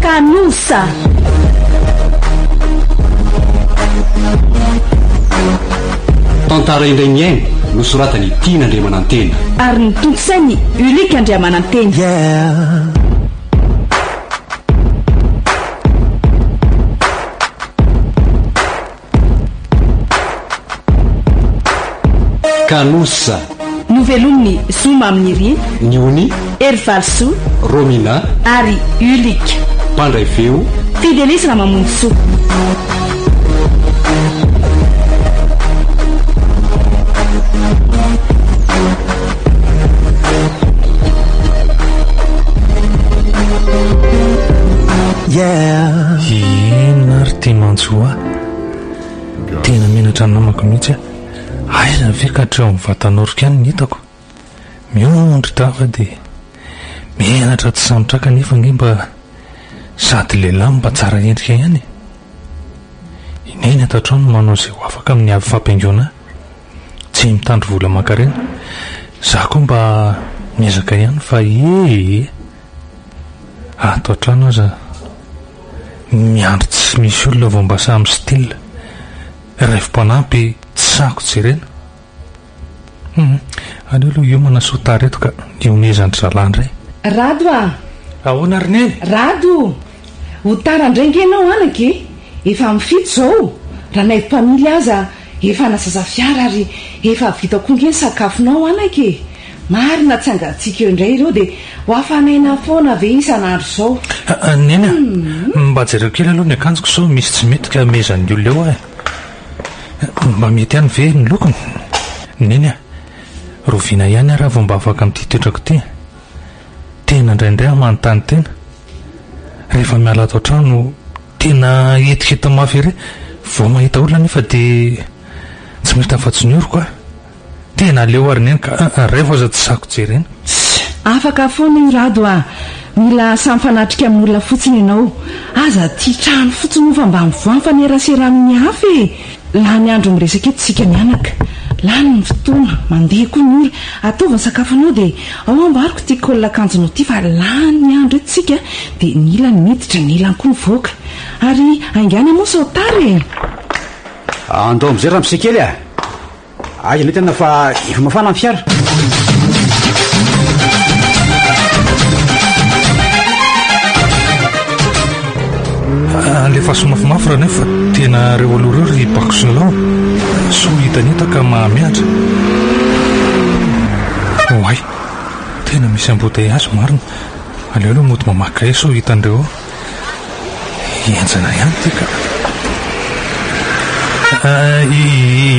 Kanosa. Tantara indray miaina nosoratan'i Tiana Andriamanantena. Ary notontosain'i Ulick Andriamanantena. Yeah. Kanosa. Novelomin'i Zo Maminirina. Ny Ony. Hery Valisoa. Romina. Ary Ulick. Mpandray feo. Fidelis Ramamonjisoa. Yeah. Inona ary ity manjo ahy? Tena menatra ny namako mihitsy aho. Aiza ve ka hatreo amin'ny vatan'oroko ihany ny hitako. Miondry tava dia menatra tsy sahy mitraka nefa ange mba sady lehilahy no mba tsara endrika ihany e. I Neny ato an-trano no manao izay ho afaka amin'ny avy fampihaingoana ahy. Tsy mitandro vola aman-karena. Izaho koa mba miezaka ihany fa ee. Ato an-trano aza miandry tsy misy olona vao mba samy style. Raivo mpanampy tsy sahako jerena. Hum, aleo aloha hiomana sao tara eto ka hihomehezan-dry zalahy indray. Rado a! Ahoana ry Neny? Rado! Ho tara indray ange ianao anaka e! Efa amin'ny fito izao, Ranaivo mpamily aza Efa hanasa fiara ary efa vita koa nge ny sakafonao anaka e! Marina tsy hangatsiaka eo indray ireo dia ho hafanaina foana ve isan'andro izao? Neny a! Mba jereo kely aloha ny akanjoko sao misy tsy mety ka mehezan'ny olona eo aho e! Mba mety ihany ve ny lokony? Neny a! Roviana ihany aho raha vao mba afaka amin'ity toetrako ity e! Tena indraindray aho manontany tena, rehefa miala ato an-trano Tena etiketa mafy ery, vao mahita olona nefa dia tsy mahita afa-tsy ny oroko aho. Tena aleo ary neny ka raivo aza tsy sahiko jerena. Tss! Afaka foana io Rado a! Mila samy mifanatrika amin'olona fotsiny ianao. Aza tia trano fotsiny moa fa mba mivoaha mifanerasera amin'ny hafa e! Lany andro miresaka eto isika mianaka. Lany ny fotoana, mandeha koa ny ora. Ataovy ny sakafonao dia ao amboariko ity col akanjonao ity fa lany andro eto isika dia ny ilany miditra, ny ilany koa mivoaka. Ary haingàna moa sao tara e! Andao amin'izay ramose kely a! Aiza ny entana fa efa mafana ny fiara. Alefaso mafimafy Ranaivo fa tena reo aloha reo ry Bako sy Lalao sao hitany eto ka mahamenatra. Oay, tena misy embouteillage marina. Aleo aloha mody mamaky kahie sao hitan'ireo ao. Henjana ihany ity ka.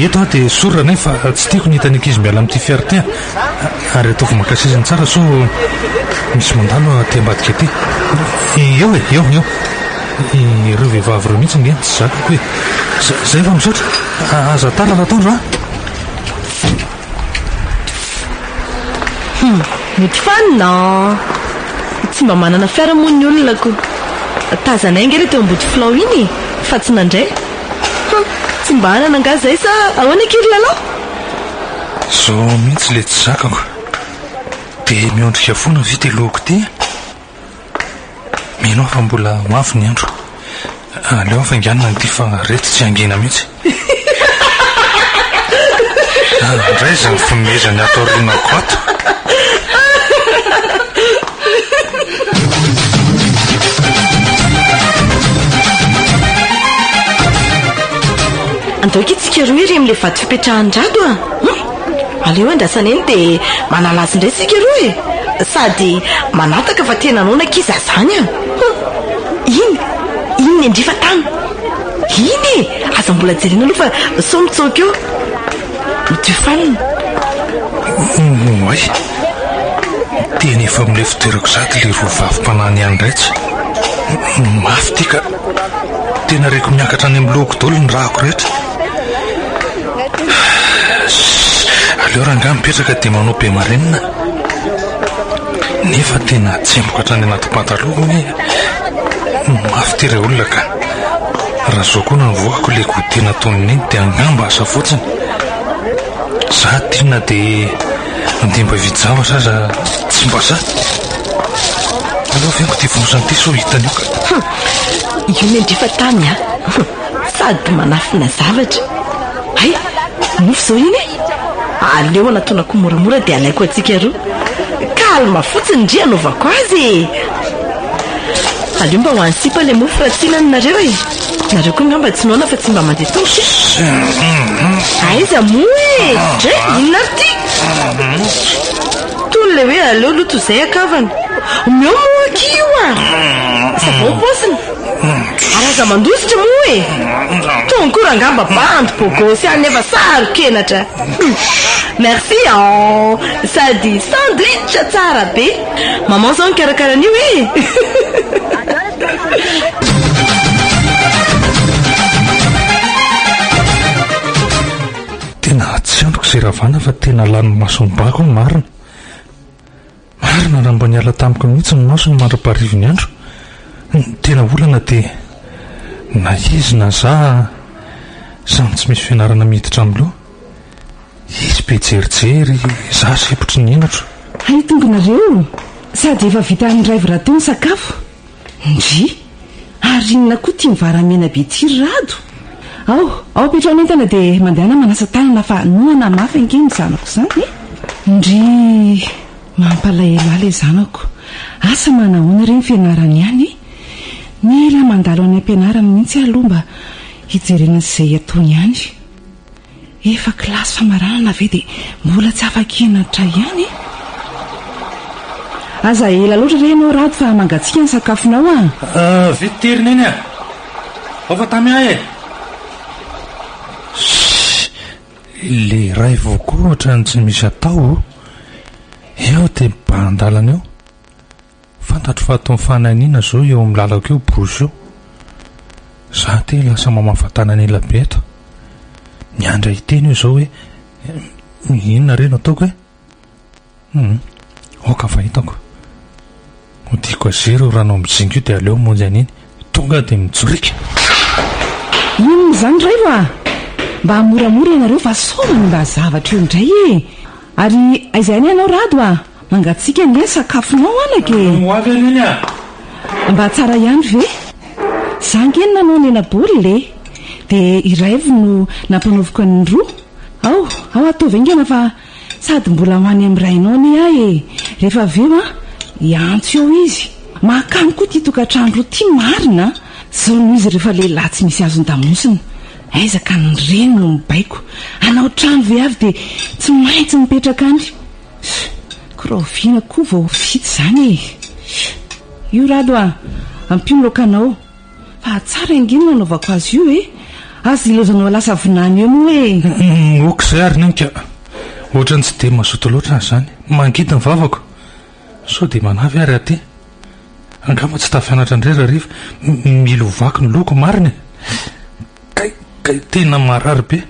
Eto aho dia esory Ranay fa tsy tiako ny hitan'ny ankizy miala amin'ity fiara ity ary ataovy maka sisiny tsara sao misy mandalo aty ambadika aty. Eo e, eo, eo. Ireo vehivavy ireo mihitsy ange no tsy zakako e. Zay fa misaotra. Aza tara Ratoandro a. Hum, mety fanina an! Tsy mba manana fiara moa ny olona ko! Tazanay ange ilay teo Ambodifilao iny e, fa tsy nandray. Hum, tsy mba hanana angaha izay sa ahoana akia ry Lalao? Zao mihitsy ilay tsy zakako. Dia miondrika foana ve ity lohako ity? Mino aho fa mbola ho avy ny andro. Aleo hafainganina an'ity fa reto tsy hangina mihitsy. Indray izany fihomehezany ato aorianako ato. Andao akia tsika roa ery amin'ilay vato fipetrahan-dRado a! Hum! Aleo andrasana eny dia manala azy indray isika roa e! Sady manataka fa tena noana akia za zany a! Hum! Iny! Iny ny andrifa tany! Iny e! Aza mbola jerena aloha fa sao mitsoaka eo! Mody fanina! Oay! Tena efa milefy-toerako sahady ilay roa vavy mpanany ihany indray tsy! Mafy ity ka! Tena reko miakatra any amin'ny lohako daholo ny rako rehetra. Aleo rangahy mipetraka dia manao be marenina. Nefa tena tsemboka hatrany anaty pataloha hono e. Mafy ity ilay olona ka. Raha zao koa no navoakako ilay goûter nataon'i Neny dia angamba asa fotsiny. Za aty na dia andeha mba hividy zavatra aza tsy mba sahy. Aleo averiko ity fonosana ity sao hitany eo ka. Hum, io ny ndry fa tany a. Sady manafina zavatra. Hay, mofo izao iny e. Aleo anatonako moramora dia alaiko antsika roa. Calme fotsiny ndry anaovako azy e. Aleo mba ho an'ny sipa ilay mofo raha tiana ny nareo e. Nareo koa angamba tsy noana fa tsy mba mandeha tongotra e. Aiza moa e! Dray, inona ary ity? Tony ilay hoe aleo aloha toy izay akavana. Omeo moa akia io a! Savao paosiny. Ary aza mandositra moa e! Tony koa rangamba bandy bogosy ihany nefa saro-kenatra. Merci an! Sady sandwich tsara be. Maman zao nikarakara an'io e! Tena tsy andriko izay ravana fa tena lany mason'ny bako ny marina. Marina raha mba niala tamiko mihitsy ny masony mandra-paharivo ny andro. Ny tena olana dia na izy na za samy tsy misy fianarana miditra amin'ny loha. Izy be jerijery, za sempotry ny henatro. Hay tonga nareo sady efa vitan'ny raivo rahateo ny sakafo. Ndry! Ary inona koa ity mivaramena be ity ry Rado? Ao, ao apetraho ny entana dia mandehana manasa tanana fa noana mafy ange ny zanako izany e! Ndry! Mampalahelo ahy ilay zanako. Asa manahoana re ny fianarany any e? Mila mandalo any am-pianarany mihitsy aho aloha mba hijerena izay ataony any. Efa kilasy famaranana ve dia mbola tsy afa-kenatra ihany e? Aza ela loatra re ianao Rado fa mangatsiaka ny sakafonao a! Ah, vita ity ry Neny a! Ao fa tamy ahy e! Shh! Le Raivo koa ohatran'ny tsy misy atao o! Eo dia mibahan-dalana eo. Fantatro fa ataony fanahiniana zao eo amin'ny lalako io borosy io. Za ty lasa mamafa tanana ela be eto. Miandry ahy hiteny io zao hoe inona re no ataoko e? Hum, aoka fa hitako. Hodiako à zero io rano amin'ny zinga io dia aleo hamonjy an'iny. Tonga dia mijorika. Inona izany Raivo a? Mba moramora ianareo fa sao manimba zavatra eo indray e! Ary aiza ihany ianao Rado a? Mangatsiaka ange ny sakafonao anaka e! Ho avy anie ny ahy. Mba tsara ihany ve? Za ange no nanao ny hena-baolina e! Dia i Raivo no nampanaoviko an'ny roa. Ao, ao ataovy haingana fa sady mbola ho any amin'ny rainao anie aho e! Rehefa avy eo an, hiantso eo izy. Mahakamo koa ity tokantrano roa ity marina an! Zao no izy rehefa lehilahy tsy misy azon-damosina. Aiza ka ny reny no mibaiko. Hanao trano ve avy dia tsy maintsy mipetraka any. Ko rahoviana koa vao vita izany e. Io Rado a! Ampio ny laokanao. Fa tsara ange ny nanaovako azy io e! Aza ilaozanao lasa vinany eo moa e! Ok izay ary neny ka. Ohatran'ny tsy dia mazoto loatra aho izany. Mangidy ny vavako. Sao dia manavy ary aty. Angamba tsy tafianatra indray Rariva. Mila ovako ny lohako marina e! Kay, kay, tena marary be.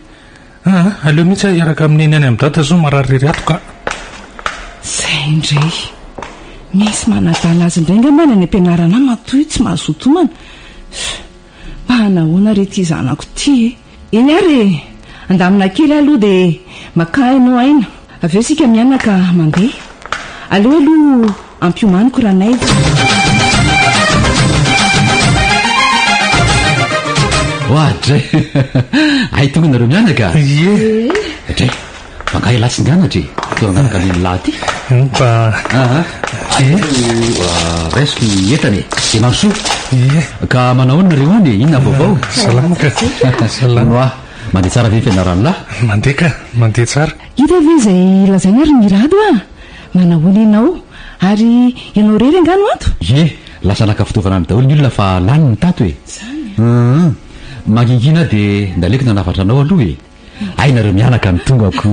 Aa, aleo mihitsy aho hiaraka amin'i Neny any amin'i Dada sao marary irery ato ka. Izay indray. Misy manadala azy indray angamba any am-pianarana any matoa io tsy mazoto homana. Mba hanahoana re ity zanako ity e? Eny ary e! Andamina kely aho aloha dia makà ianao aina. Avy eo isika mianaka mandeha. Aleo aloha ampiomaniko Ranaivo. Oadray! Hay tonga nareo mianaka? Ie. Dray! Fa angaha ialahy tsy nianatra e? Toa nanaraka an'iny lahy ity. Mba. Aa. Ie. Raisiko ny entana e. Dia mandrosoa. Ie. Ka manahoana nareo any e? Inona vaovao? Salama ka. Salama. Hono aho, mandeha tsara ve ny fianaran'lah? Mandeha ka, mandeha tsara. Hita ve izay lazaina ry Mirado a? Manahoana ianao? Ary ianao irery angaha no ato? Ie, lasa naka fitaovana any daholo ny olona fa lany ny tato e. Izany a. Hum. Mangingina aho dia naleoko nanafatra anao aloha e. Hay nareo mianaka no tonga ko.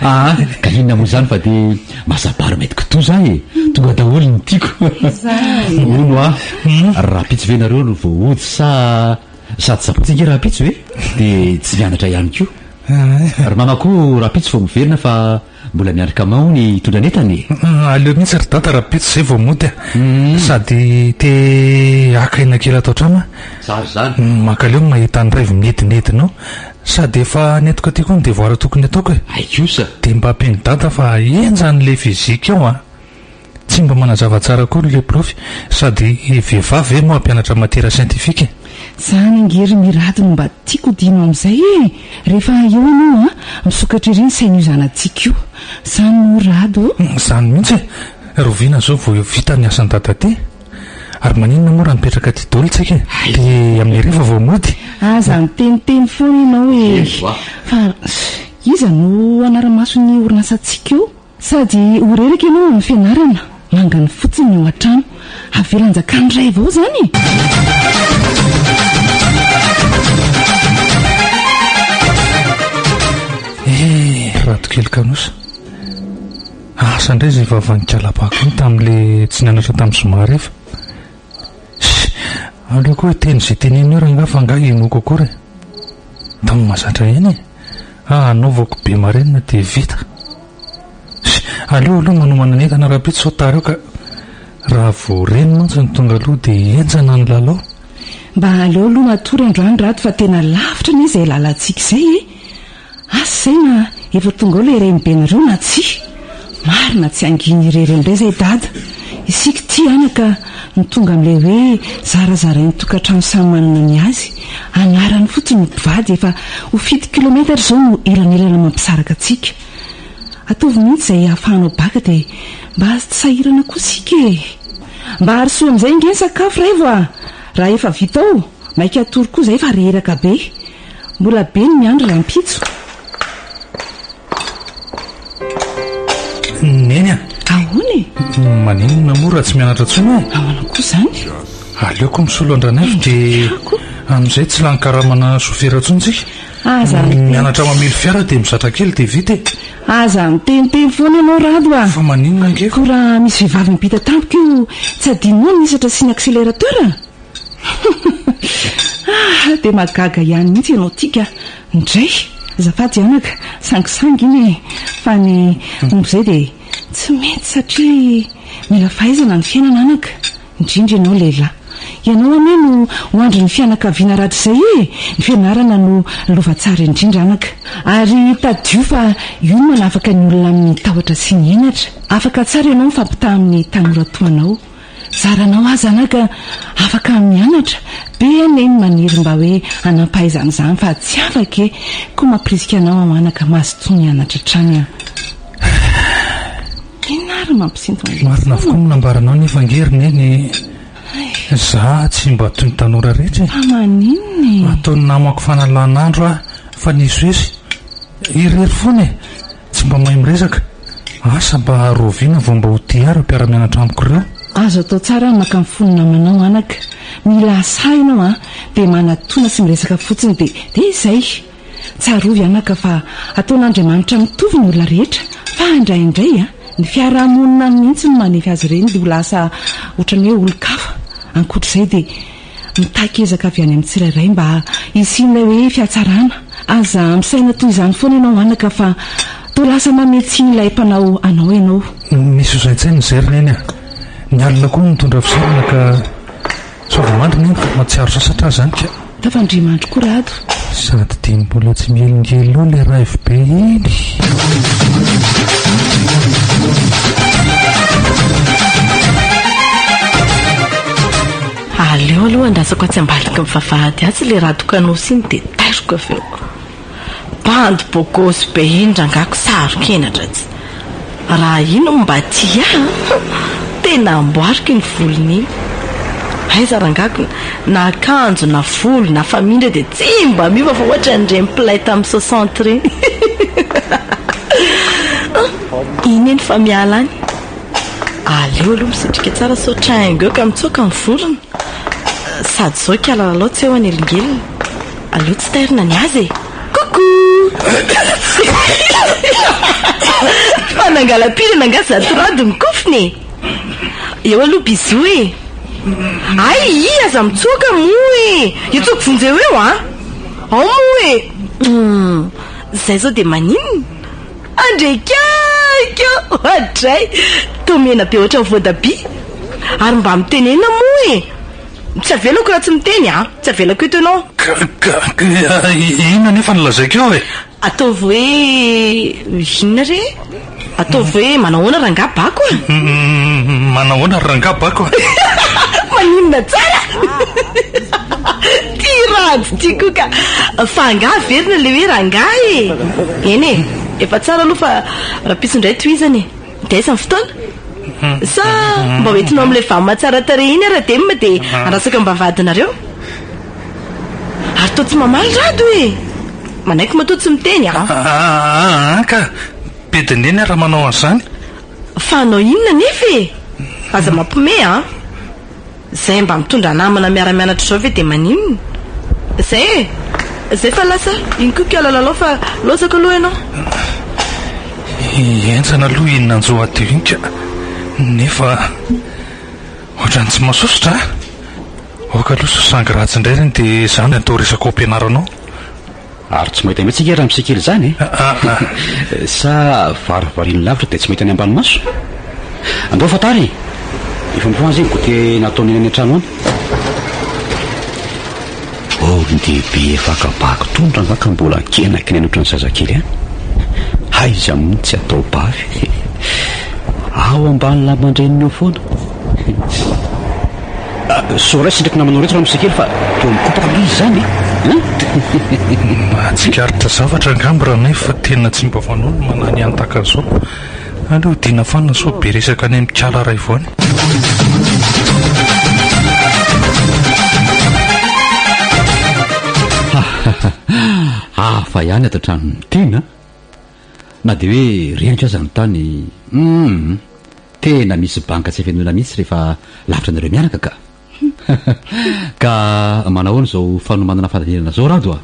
Aa, ka inona moa izany fa dia masabary mety kitoza aho e. Tonga daholo ny tiako. Hono aho, rahampitso ve nareo no vao hody sa sady sabotsy ange rahampitso e? Dia tsy mianatra ihany koa. Ry mama koa rahampitso vao miverina fa Mbola miandry kamao ny hitondra ny entana e! Aleo mihitsy ry dada rahampitso izay vao mody a! Sady te haka aina kely ato an-trano aho. Tsara izany. Mankaleo ny mahita an'i Raivo miedinedina ao. Sady efa nentiko aty koa ny devoir tokony hataoko e! Hay kosa! Dia mba ampian'i dada fa henjana ilay physique ao an! Tsy mba manazava tsara akory ilay prof, sady vehivavy ve moa hampianatra matière scientifique e? Zany ange ry Mirado no mba tiako hodino amin'izay e! Rehefa eo ianao an, misokatra ery ny sain'io zanatsika io. Zany moa Rado ô? Zany mihitsy e! Rahoviana zao vao vita ny asan'i Dada ty? Ary maninona moa raha mipetraka aty daholo tsika e? Dia amin'ny hariva vao mody? Aza miteniteny foana ianao e! Fa iza no hanara-maso ny orinasantsika eo? Sady ho reraka ianao amin'ny fianarana, mangany fotsiny ny ao an-trano. Avela hanjakan'ny ray avao izany e! Eh, Rado kely kanosa. Asa indray izay vavan'i Kalabako iny tamin'ilay tsy nianatra tamin'ny zoma hariva. Ssy, aleo koa hiteny izay teneniny eo rangahy fa angaha henoiko akory e. Tamin'ny mahazatra eny e. Ah, anaovako be marenina dia vita. Ssy, aleo aloha manomana ny entana rahampitso sao tara eo ka. Raha vao reny mantsy no tonga aloha dia henjana ny lalao. Mba aleo aloha matory androany Rado fa tena lavitra anie izay lalantsika izay e. Asa izay na efa tonga ao ilay renibenareo na tsia. Marina tsy hangina irery indray izay dada. Isika ity anaka no tonga amin'ilay hoe zarazarain'ny tokantrano samy manana ny azy. Anarany fotsiny ny mpivady efa ho fito kilometatra izao no elanelana mampisaraka antsika. Ataovy mihitsy izay ahafahanao baka dia mba tsy sahirana koa isika e! Mba arosoa amin'izay ange ny sakafo Raivo a! Raha efa vita ao, maika hatory koa izay fa reraka be. Mbola be ny miandry rahampitso. Neny a! Ahoana e? Maninona moa raha tsy mianatra intsony aho? Ahoana koa izany? Aleoko misolo an-dRanaivo dia amin'izay tsy lany karamana sofera intsony tsika. Aza Mianatra mamily fiara dia mizatra kely dia vita e! Aza miteniteny foana ianao Rado a! Fa maninona ange? Koa raha misy vehivavy mipita tampoka eo tsy adinonao ny hisatra sy ny accélérateur? Ah! Dia mahagaga ihany mihitsy ianao ity ka! Ndray! Azafady anaka, sangisangy iny e! Fa ny omby izay dia tsy mety satria mila fahaizana ny fiainana anaka, indrindra ianao lehilahy. Ianao anie no ho andrin'ny fianakaviana rahatrizay e! Ny fianarana no lova tsara indrindra anaka. Ary tadidio fa io no manafaka ny olona amin'ny tahotra sy ny henatra. Afaka tsara ianao mifampitaha amin'ny tanora toa anao. Zaranao aza anaka afaka mianatra, be anie ny maniry mba hoe hanampahaizana izany fa tsy afaka e! Koa mampirisika anao aho anaka mazotoa mianatra hatrany an! Inona ary mampisinto an'ilay Marina avokoa ny nambaranao nefa ange ry Neny za tsy mba toy ny tanora rehetra e! Fa maninona e? Ataon'ny namako fanalan'andro aho fa niesiesy irery foana e! Tsy mba mahay miresaka. Asa mba rahoviana vao mba ho tia ahy ireo mpiara-mianatra amiko ireo? Azo atao tsara ny maka ny fon'ny namanao anaka. Mila asahy ianao an, dia manatona sy miresaka fotsiny dia dia izay. Tsarovy anaka fa ataon'Andriamanitra mitovy ny olona rehetra fa indraindray an, ny fiarahamonina mihitsy no manefy azy ireny dia ho lasa ohatran'ny hoe olon-kafa. Ankoatr'izay dia. Mitaky ezaka avy any amin'ny tsirairay mba hisian'ilay hoe fihatsarana. Aza misaina toy izany foana ianao anaka fa toa lasa manome tsiny ilay mpanao anao ianao. Misy ho saintsainina izay ry Neny a! Ny alina koa nitondra fisainana ka sao vao mandry Neny fa mahatsiaro sasatra aho izany ka. Tafandria mandry koa Rado. Sady dia mbola tsy mihelingelina eo ilay raivo be iny. Aleo aloha andrasako atsy ambadiky ny vavahady atsy ilay rado kanosa iny dia tairiko avy eo. Bandy bogosy be iny rangah ko saro-kenatra tsy. Raha iny no mba tia ahy an! Tena amboariko iny volony iny. Aiza rangah ko na akanjo na volo na famindra dia tsy mba miova fa ohatran'ireny mpilay tamin'ny soixante ireny. Iny eny fa miala any. Aleo aloha misitrika tsara sao traingo eo ka mitsoaka ny vorona. Sady izao ikala lalao tsy eo hanelingelina. Aleo tsy tairina ny azy e! Coucou! Fa nangalam-pirana angaha zato rado ny kofona e! Eo aloha bisous e! Hay i aza mitsoaka moa e! Hitsoko vonjeo eo an! Ao moa e! Hum! Zay zao dia maninona? Andrekaiky ô! Oadray! Toa mena be ohatran'ny voadabia! Ary mba mitenena moa e! Tsy avelako raha tsy miteny a! Tsy avelako eto ianao. Ka, ka, ka, inona anefa no lazaiko eo e? Ataovy hoe inona re? Ataovy hoe manahoana rangahy Bako a! Manahoana ry rangahy Bako a! Maninona tsara? Ty Rado ty koa ka! Fa angaha averina ilay hoe rangahy e! Eny e! Efa tsara aloha fa rahampitso indray tohizana e! Dia aiza ny fotoana? Sa mba ho entinao amin'ilay vam tsara tarehy iny Radem dia handatsaka am-bavahadinareo? Ary toa tsy mamaly Rado e! Manaiky matoa tsy miteny a! Aa ka! Bedin'i Neny raha manao an'izany. Fa hanao inona anefa e! Aza mampiomehy an! Izay mba mitondra namana miara-mianatra izao ve dia maninona? Izay e! Izay fa lasa iny koa kiala lalao fa lozako aloha ianao. Henjana aloha iny nanjo ahy teo iny ka! Nefa ohatran'ny tsy mahasosotra an! Aoka aloha sao sangy ratsy indray ireny dia izany atao resaka ao am-pianarana ao. Ary tsy mahita mihitsy ange ramose kely izany e! Sa varivariny lavitra dia tsy mahita ny ambany maso? Andao fa tara e! Efa mifoha izay ny goûter nataon'i Neny any an-trano any. Olon-dehibe efa kabako tony rangahy ka mbola kenakinaina ohatran'ny zazakely ihany. Aiza moa no tsy atao bavy e! Ao ambany lamban-dreniny ao foana. Sao raisiny ireto namanao ireto ramose kely fa toa mikopaka ange izy izany e! Hein? Mahatsikaritra zavatra angamba Ranaivo fa tena tsy mba fanao ny mananihany tahaka an'izao. Aleo hodiana fanina sao be resaka any amin'i Kala Raivo any. Hafa ihany ato an-tranon'ny tena a! Na dia hoe reniko aza ny tany, humm, tena misy banka tsy afenoina mihitsy rehefa lavitra anareo mianaka ka. Ka manahoana izao fanomanana fanadinana izao Rado a?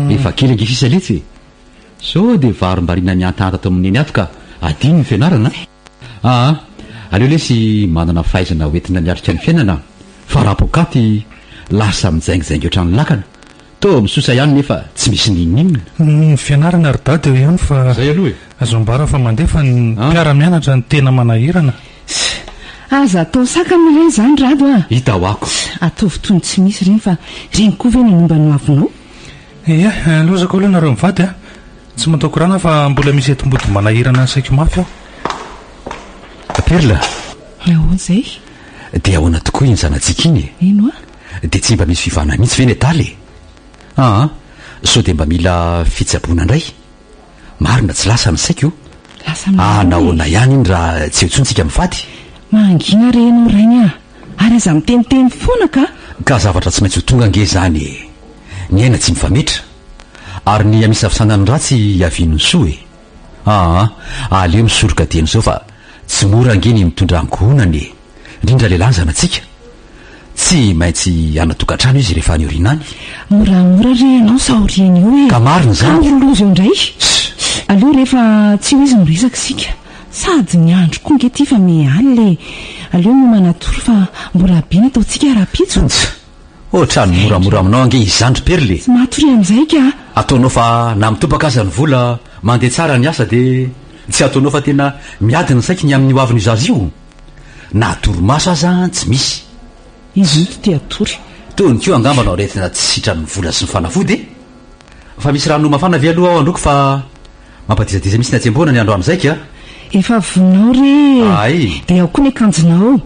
Efa kely ange sisa letsy e! Sao dia varimbariana mihantahanta ato amin'i Neny ato ka adino ny fianarana a! Aa, aleo lesy manana fahaizana hoentina miatrika ny fiainana fa raha poakaty lasa mijaingijaingy ohatran'ny lakana. Toa misosa ihany nefa tsy misy n'inon'inona. Ny fianarana ry dada eo ihany fa Zay aloha e! azo ambara fa mandeha fa ny mpiara-mianatra no tena manahirana. Aza atao sakana re izany Rado a! Hita ho ako. Ataovy toy ny tsy misy ireny fa ireny koa ve no momba ny hoavinao? Ia, lozako aloha nareo mivady a! Tsy manao korana fa mbola misy enti-mody manahirana ny saiko mafy aho. Perla! Ahoana izay? Dia ahoana tokoa iny zanatsika iny e? Ino a? Dia tsy mba misy fivahana mihitsy ve ny adala e? Aa, sao dia mba mila fitsaboana indray? Marina tsy lasa ny saiko. Lasa aminao e. Nahoana ihany iny raha tsy eo intsony tsika mivady? Mangina re ianao rainy a! Ary aza miteniteny foana ka! Ka zavatra tsy maintsy ho tonga ange izany e! Ny aina tsy mifametra. Ary ny amisavisana ny ratsy hiavian'ny soa e! Aa, aleo misoroka dieny izao fa tsy mora ange ny mitondra ankohonana e! Indrindra lehilahy ny zanatsika. Tsy maintsy hanan-tokantrano izy rehefa any aoriana any. Moramora re ianao sa aoriana io e! Ka marina izany. Ka ho loza eo indray. Aleo rehefa tsy ho izy miresaka isika. Sady ny andro koa ange ity fa miha alina e! Aleo miomana hatory fa mbola be ny ataontsika rahampitso. Tsia! Ohatran'ny moramora aminao ange izany ry Perle e! Tsy matory amin'izay ka! Ataonao fa na mitobaka aza ny vola, mandeha tsara ny asa dia tsy ataonao fa tena miady ny saiko ny amin'ny hoavin'io zaza io. Na torimaso aza tsy misy. Izy mihitsy te hatory. Tony koa angamba no aretina tsy sitran'ny vola sy ny fanafody e! Fa misy rano mafana ve aloha ao androko fa mampadizadiza mihitsy ny hatsembohana ny andro amin'izay ka! Efa vonona ao re e! Ay! Dia ao koa ny akanjonao.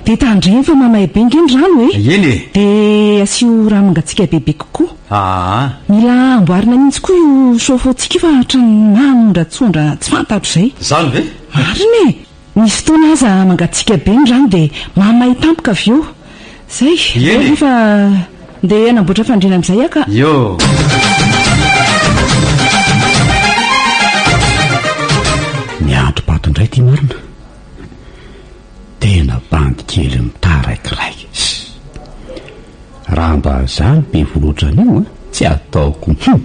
Dia tandremo fa mamay be nge ny rano e! Eny e! Dia asio rano mangatsiaka bebe kokoa. Aa! Mila amboarina mihitsy koa io chauffe-eau-tsika io fa hatramin'ny manondratsondra tsy fantatro izay. Izany ve? Marina e! Misy fotoana aza mangatsiaka be ny rano dia mahamay tampoka avy eo. Zay, Eny e! Fa ndeha hanamboatra fandriana amin'izay aho ka. Io. Miandry-bato indray ity marina. Tena bandy kely mitaraikiraiky. Raha mba za no be volo ohatran'io an, tsy ataoko hum!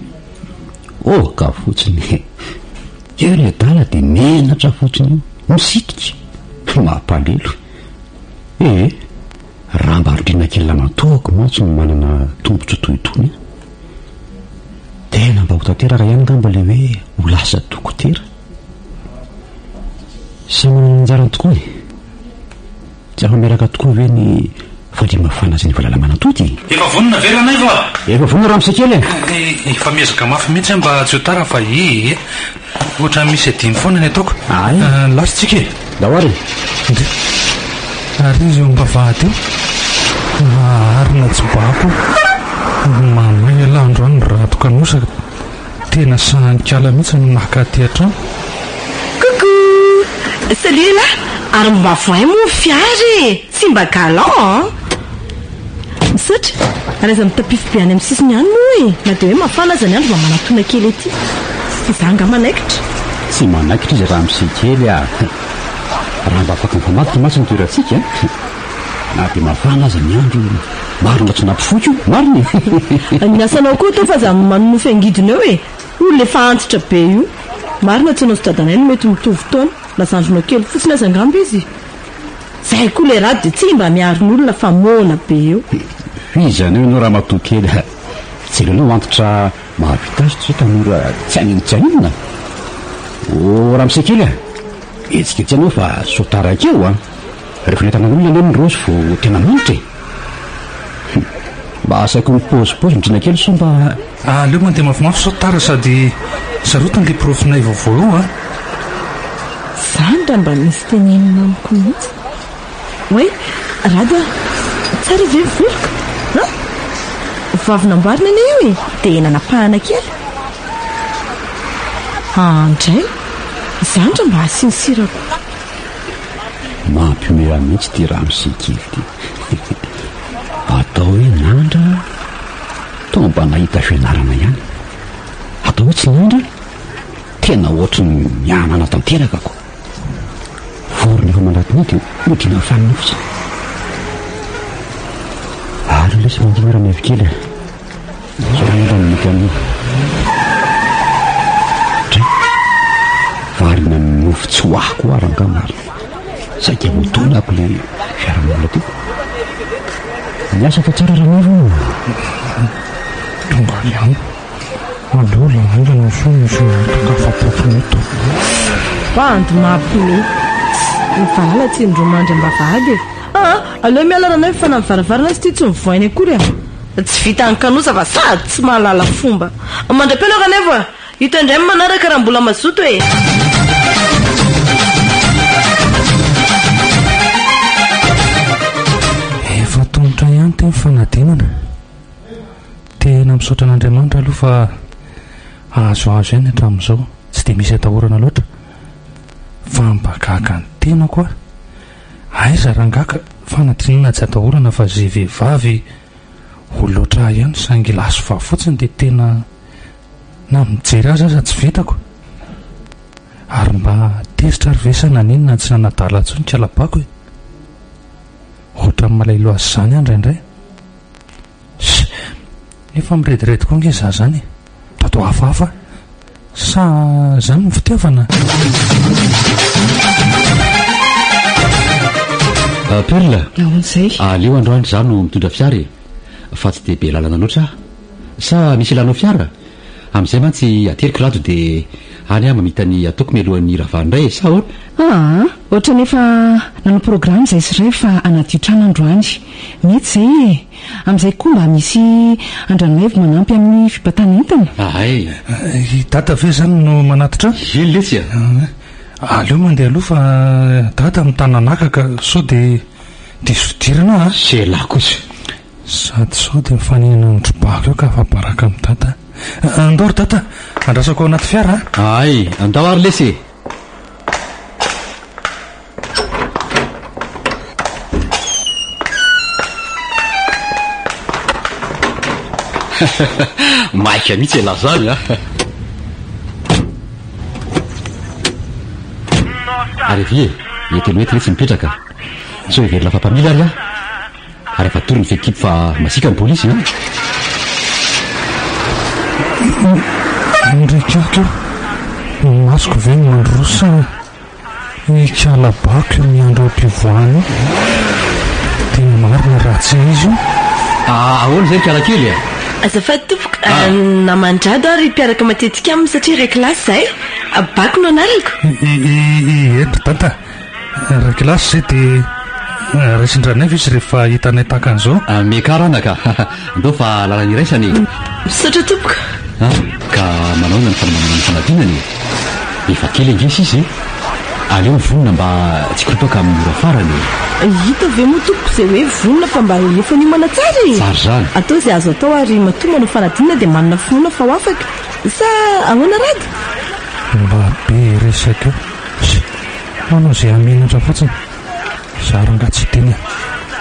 Oka fotsiny e! Eo ny adala dia menatra fotsiny eo, misitrika! Mampalelo! Ee, raha mba rindrina kely lamantohako mantsy no manana tombotsoa toy itony an! Tena mba ho tanteraka ihany angamba ilay hoe ho lasa dokotera. Samy manana ny anjarany tokoa e! Tsy afa-miaraka tokoa ve ny fandriamafana sy ny valala-manatody e? Efa vonona ve Ranaivo a? Efa vonona ramose kely e! Efa miezaka mafy mihitsy aho mba tsy ho tara fa ee. Ohatran'ny misy adino foana ny ataoko. Ay. Lasa tsika e. Ndao ary e. Ndeha. Ary izy eo am-bavahady eo. Maharina tsy bako. Mamay ialahy androany ry Rado kanosa. Tena sahan-kala mihitsy ny maka aty an-trano. Coucou! Salut elah! Ary mba voay moa ny fiara e! Tsy mba galant an! Misaotra! Ary aza mitapify be any amin'ny sisiny any moa e! Na dia hoe mafana aza ny andro mba manatona kely aty. Fa za angaha manaikitra? Tsy manaikitra izy ramose kely a! Raha mba afaka mifamadika mantsy ny toerantsika na dia mafana aza ny andro, marina tsy nampifoka io, marina e! Ny asanao koa atao fa aza manonofy angidina eo e! Olona efa antitra be io. Marina tsy ianao sy dadanay no mety mitovy taona, na zandrinao kely fotsiny aza angamba izy. Zay koa le rado dia tsy mba miaro ny olona fa moana be eo. F'iza anao ianao ramatoa kely a! Jerenao antitra mahavita azy tsy hoe tanora tsy haninona tsy haninona. Oh ramose kely a! Hetsiketsy ianao fa sao taraiky eo a! Rehefa nahitana olona anie ny raozy vao tena manitra e! Mba asaiko mipaozipaozy ny kely sao mba. Aleo mandeha mafimafy sao tara sady sarotiny le prof-nay vaovao eo a! Zany raha mba misy tenenina amiko mihitsy. Oay, Rado a! Tsara ve ny voloko? An? Vao avy namboarina anie io e! Dia nanapahana kely. Andray, izany raha mba asiany sira koa. Mampihomehy ahy mihitsy ity ramose kely ity. Atao hoe nandra, toa mba nahita fianarana ihany. Atao hoe tsy nandra, tena ohatry ny mianana tanteraka ko. Vorona efa manatona dia hodina fanina fotsiny. Ary lesy mangina Ranaivo kely a. Zao angamba no mety amin'io. Dray. Varina ny nofo tsy ho ahy koa ary angamba ary. Saika hodonako le fiarahamonina teo. Miasa fa tsara Ranaivo. Tonga ihany. Aleo lahaingana sao misy mahita ka afa-potony eto. Bandy mampime. Ny valala tsy indroa mandry am-bavahady e. Aa, aleo miala Ranaivo fa na ny varavarana aza ity tsy mivoaina akory e. Tsy vitan'ny kanosa fa sady tsy mahalala fomba. Mandra-peo aloha Ranaivo a! Hita indray ny manaraka raha mbola mazoto e! Efa tontotra ihany ity ny fanadinana. Tena misaotra an'Andriamanitra aloha fa azoazo ihany hatramin'izao, tsy dia misy atahorana loatra. Fa mba gaga ny tenako aho. Aiza rangahy ka fanadinana tsy atahorana fa ze vehivavy ho loatra ahy ihany saingy lahy sy vavy fotsiny dia tena na mijery azy aza tsy vitako. Ary mba tezitra ary ve sa naninona tsy nanadala intsony kalabako e? Ohatran'ny malahelo azy izany aho indraindray. Ss! Nefa mirediredy koa ange za zany e! Tato hafahafa Sa zany ny fitiavana? Perle, Ahoana izay? Aleo androany izaho no mitondra fiara e! Fa tsy dia be lalana loatra aho. Sa misy ilanao fiara? Amin'izay mantsy ateriko Rado dia any aho mamita ny ataoko mialohan'ny hiravany indray e! Sa ahoana? Aa! Ohatran'ny efa nanao programa izahay sy Raivo fa hanadio trano androany. Mety izay e! Amin'izay koa mba misy an-dRanaivo manampy amin'ny fibatana entana. Ahay! I Dada ve izany no manatitra ahy? Eny letsy a! Aleo mandeha aloha fa Dada mitana naka ka sao dia diso fidirana aho a! Sela kosa! Sady sao dia mifanena amin'ny trobaka eo ka afa-baraka amin'i Dada. Andao ry Dada, andrasako ao anaty fiara a! Hay, andao ary lesy e! Maika mihitsy ialahy izany a! Ary avia e, ety aloha ety letsy mipetraka. Sao heverina fa mpamily ary aho. Ary afa-tory ny fehikibo fa masiaka ny polisy an! Ndry-kiaka io, ny masoko ve no mandroso sa i Kalabako io miandry eo am-pivoahana io? Tena marina raha tsy izy io. Ahoana izay ry Kalakely a? Azafady tompoko, naman-dRado aho ary mpiaraka matetika aminy satria iray kilasy izahay. Bako no anarako. Ie, ry Dada. Ry kilasy izay dia raisin-dRanaivo izy rehefa hitanay tahaka an'izao. Miakara anaka, ndao fa lalana iraisana e. Misaotra tompoko. An, ka manahoana ny fanomanana ny fanadinana e? Efa kely ange sisa e! Aleo mivonona mba tsy hikoropaka amin'ny ora farany e! Hita ve moa tompoko izay hoe vonona fa mba efa niomana tsara e! Tsara izany. Atao izay azo atao ary matoa manao fanadinana dia manana finoana fa ho afaka. Sa ahoana Rado? Mba be resaka eo. Manao izay hamenatra fotsiny. Za rangaha tsy hiteny a!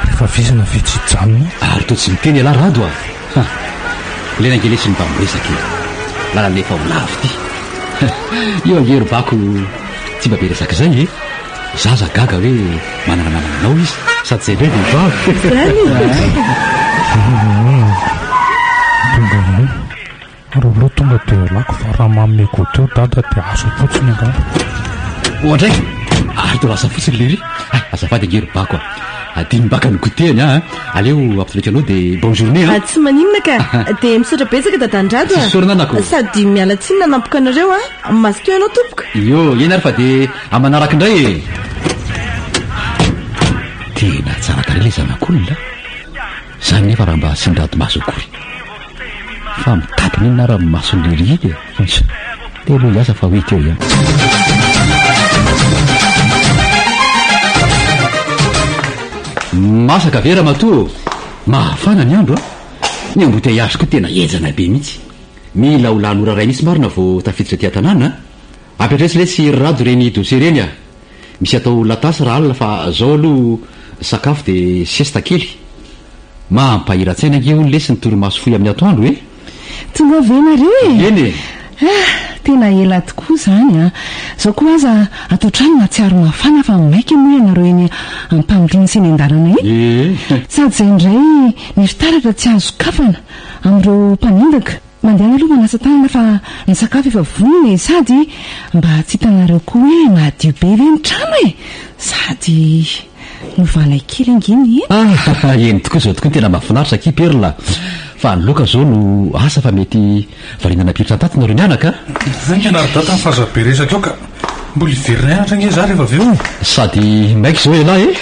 Rehefa vizana ve tsy hijanona eo? Ary toa tsy miteny ialahy Rado a! Ha! Lena ange lesy ny mba miresaka e! Lalana efa ho lavo ity. Io ange ry Bako tsy mba be resaka izay e! Za aza gaga hoe manana namana anao izy sady izay indray vehivavy. Izany e! Tonga amin'io. Rollo tonga dia ialako fa raha manome goûter eo dada dia azo fotsiny angamba. Oadray! Ary toa lasa fotsiny lery. Hay, azafady ange ry Bako a. Adinon'i Baka ny goûter-ny a. Aleo ampitoleko anao dia bonne journée a. Tsy maninona ka. Dia misaotra betsaka dadandrado a. Tsisy isaorana anako. Sady miala tsiny nanampoka anareo a. Mazotoa ianao tompoko. Io, eny ary fa dia amin'ny manaraka indray e. Tena tsara tarehy ilay zanak'olona. Zany nefa raha mba asian-dRado maso akory. Fa mitapy n'inona ara ny mason'i Riri e? Te aloha hiasa fa ho hita eo ihany. Masaka ve ramatoa ô? Mafana ny andro a! Ny embouteillage koa tena henjana be mihitsy. Mila ho lany ora iray mihitsy marina vao tafiditra aty an-tanàna a! Apetraho lesy ry Rado ireny dossier ireny a! Misy atao latasy rahalina fa zao aloha sakafo de siesta kely. Mampahira-tsaina ange hono lesy ny torimaso fohy amin'ny atoandro e! Tonga ve nareo e? Eny e! Ah! Tena ela tokoa izany an! Zao koa aza ato an-trano mahatsiaro mafana fa maika moa ianareo eny am-pamiliana sy eny an-dalana eny. Ee! Sady izay indray ny fitaratra tsy azo sokafana amin'ireo mpanendaka. Mandehana aloha manasa tanana fa ny sakafo efa vonona e sady mba tsy hitanareo koa hoe madio be ve ny trano e! Sady novanay kely ange ny eny. Ah! Eny tokoa izao tokoa no tena mahafinaritra akia Perla fa ny loka izao no asa fa mety variana nampiditra an-taty nareo mianaka a! Haingana ry dada fa aza be resaka eo ka! Mbola hiverina hianatra ange za rehefa avy eo e! Sady maika izao ialahy e!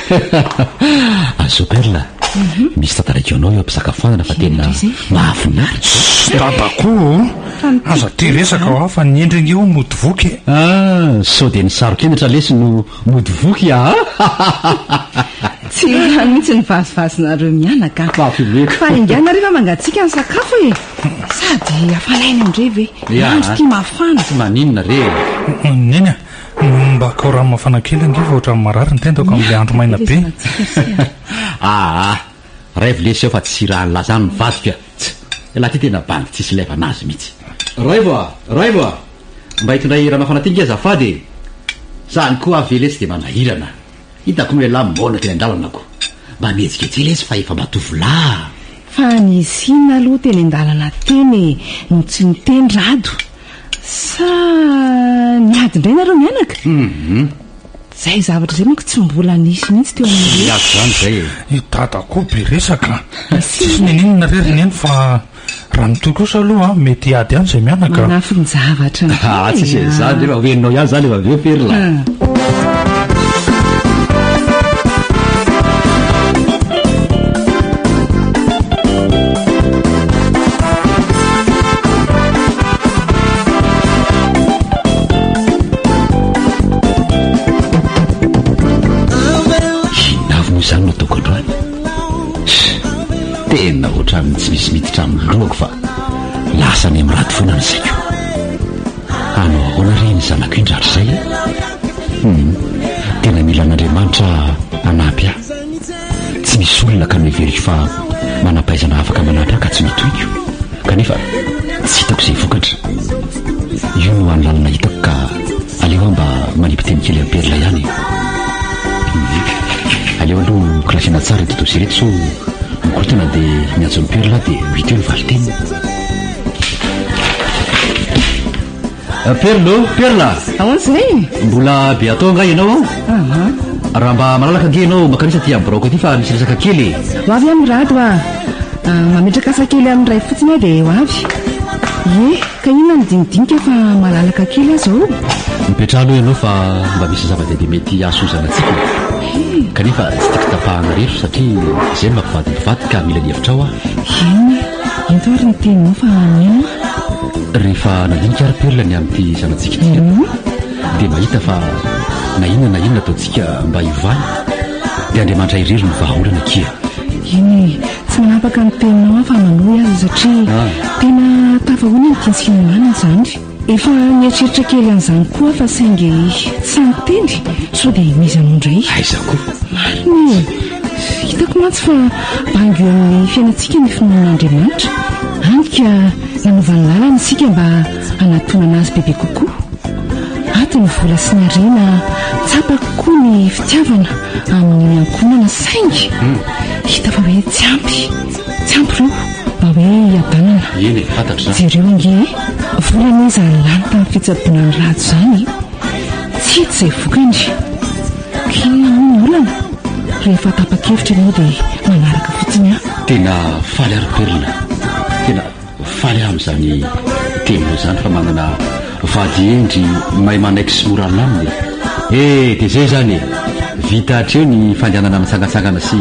Azoo Perla, misy tantaraiko anao eo am-pisakafoanana fa tena mahafinaritra. Ssss dada koa o! Aza tia resaka hoa fa ny hendry ange hono mody voky e! Ah! Sao dia ny saro-kenatra lesy no mody voky aa! Tsy ela mihitsy ny vazivazinareo mianaka a! Mampihomeko. Fa haingana re fa mangatsiaka ny sakafo e! Sady hafanaina indray ve? Ya, Andro ity mafana. Tsy maninona re e. Neny a, mba akao rano mafana kely ange fa ohatran'ny marary ny tendako amin'ilay andro maina be. Aa, raivo lesy ao fa tsy raha zany ny vadiko a. Tsa, ialahy ity tena bandy tsisy ilaivana azy mihitsy. Raivo a, Raivo a, mba hitondray rano mafana aty nge azafady e. Zany koa aho ve lesy dia manahirana. Hitako moa ialahy moana teny an-dalana ko. Mba mihetsiketseha lesy fa efa mba tovolahy a. Fa nisy inona aloha teny an-dalana teny e no tsy niteny Rado? Sa niady indray nareo mianaka? Izay zavatra izay manko tsy mbola nisy mihitsy teo aminareo. Tsy niady izany izay e. I Dada koa be resaka a. Tsisy n'inon'inona re ry Neny fa raha mitohy kosa aloha mety hiady ihany izay mianaka a. Manafin-javatra indray Ah, tsisy an'izany re fa ho henonao ihany izany rehefa avy eo Perla. Inona avy moa izany no ataoko androany? Tena ohatran'ny tsy misy miditra amin'ny lohako fa lasa any amin'ny rado foana ny saiko. Hanao ahoana re iny zanako iny rahatrizay e? Hum, tena mila an'Andriamanitra hanampy ahy. Tsy misy olona ka noheveriko fa manam-pahaizana afaka manampy ahy ka tsy notohiko. Kanefa tsy hitako izay vokatra. Io no hany lalana hitako ka aleo aho mba manipy teny kely amin'i Perla ihany e. Hum, aleo aloha kilasina tsara ireto dossier ireto sao mikorontana dia miantso an'i Perla aho dia ho hita eo ny valin-teniny. Perle ô, Perla! Ahoana izay? Mbola be atao angaha ianao ao? Aha. Raha mba malalaka ange ianao makanisa aty amin'ny biraoko aty fa misy resaka kely e. Ho avy aho Mirado a! Mametraka asa kely amin'ny iray fotsiny aho dia ho avy. Ie, ka inona no dinidinika fa malalaka kely aho izao? Mipetraha aloha ianao fa mba misy zava-dehibe mety hahasoa antsika e. Kanefa tsy tiako tapahana irery satria izay no mampivady ny mpivady ka mila ny hevitrao aho. Eny e, ento ary ny teninao fa mino aho. Rehefa nandinika ary Perla ny amin'ity zanatsika ity an! dia mahita fa na inona na inona ataontsika mba hiovana dia Andriamanitra irery no vahaolana akia. Eny e, tsy manapaka ny teninao aho fa manohy aza satria tena tafahoana ny tiantsika nohanina izany. Efa nieritreritra kely an'izany koa aho fa saingy tsy sahy niteny sao dia miza anao indray. Aiza koa? Marina e! Hitako mantsy fa bango eo amin'ny fiainantsika ny finoana an'Andriamanitra. Hany ka nanova ny lalana isika mba hanatonana azy bebe kokoa. Ato ny vola sy ny harena, tsapako koa ny fitiavana amin'ny ankohonana saingy hita fa hoe tsy ampy, tsy ampy ireo mba hoe hiadanana. Eny e, fantatro izany. Jereo ange e, vola anie izany lany tamin'ny fitsaboana an'i Rado izany e. Tsy hita izay vokany. Ka inona moa ny olana? Rehefa tapa-kevitra ianao dia manaraka fotsiny aho. Tena faly aho ry Perla. Tena. Faly aho amin'izany teninao izany fa manana vady hendry mahay manaiky sy mora lamina e! Eh! Dia izay izany e! Vita hatreo ny fandehanana mitsangantsangana sy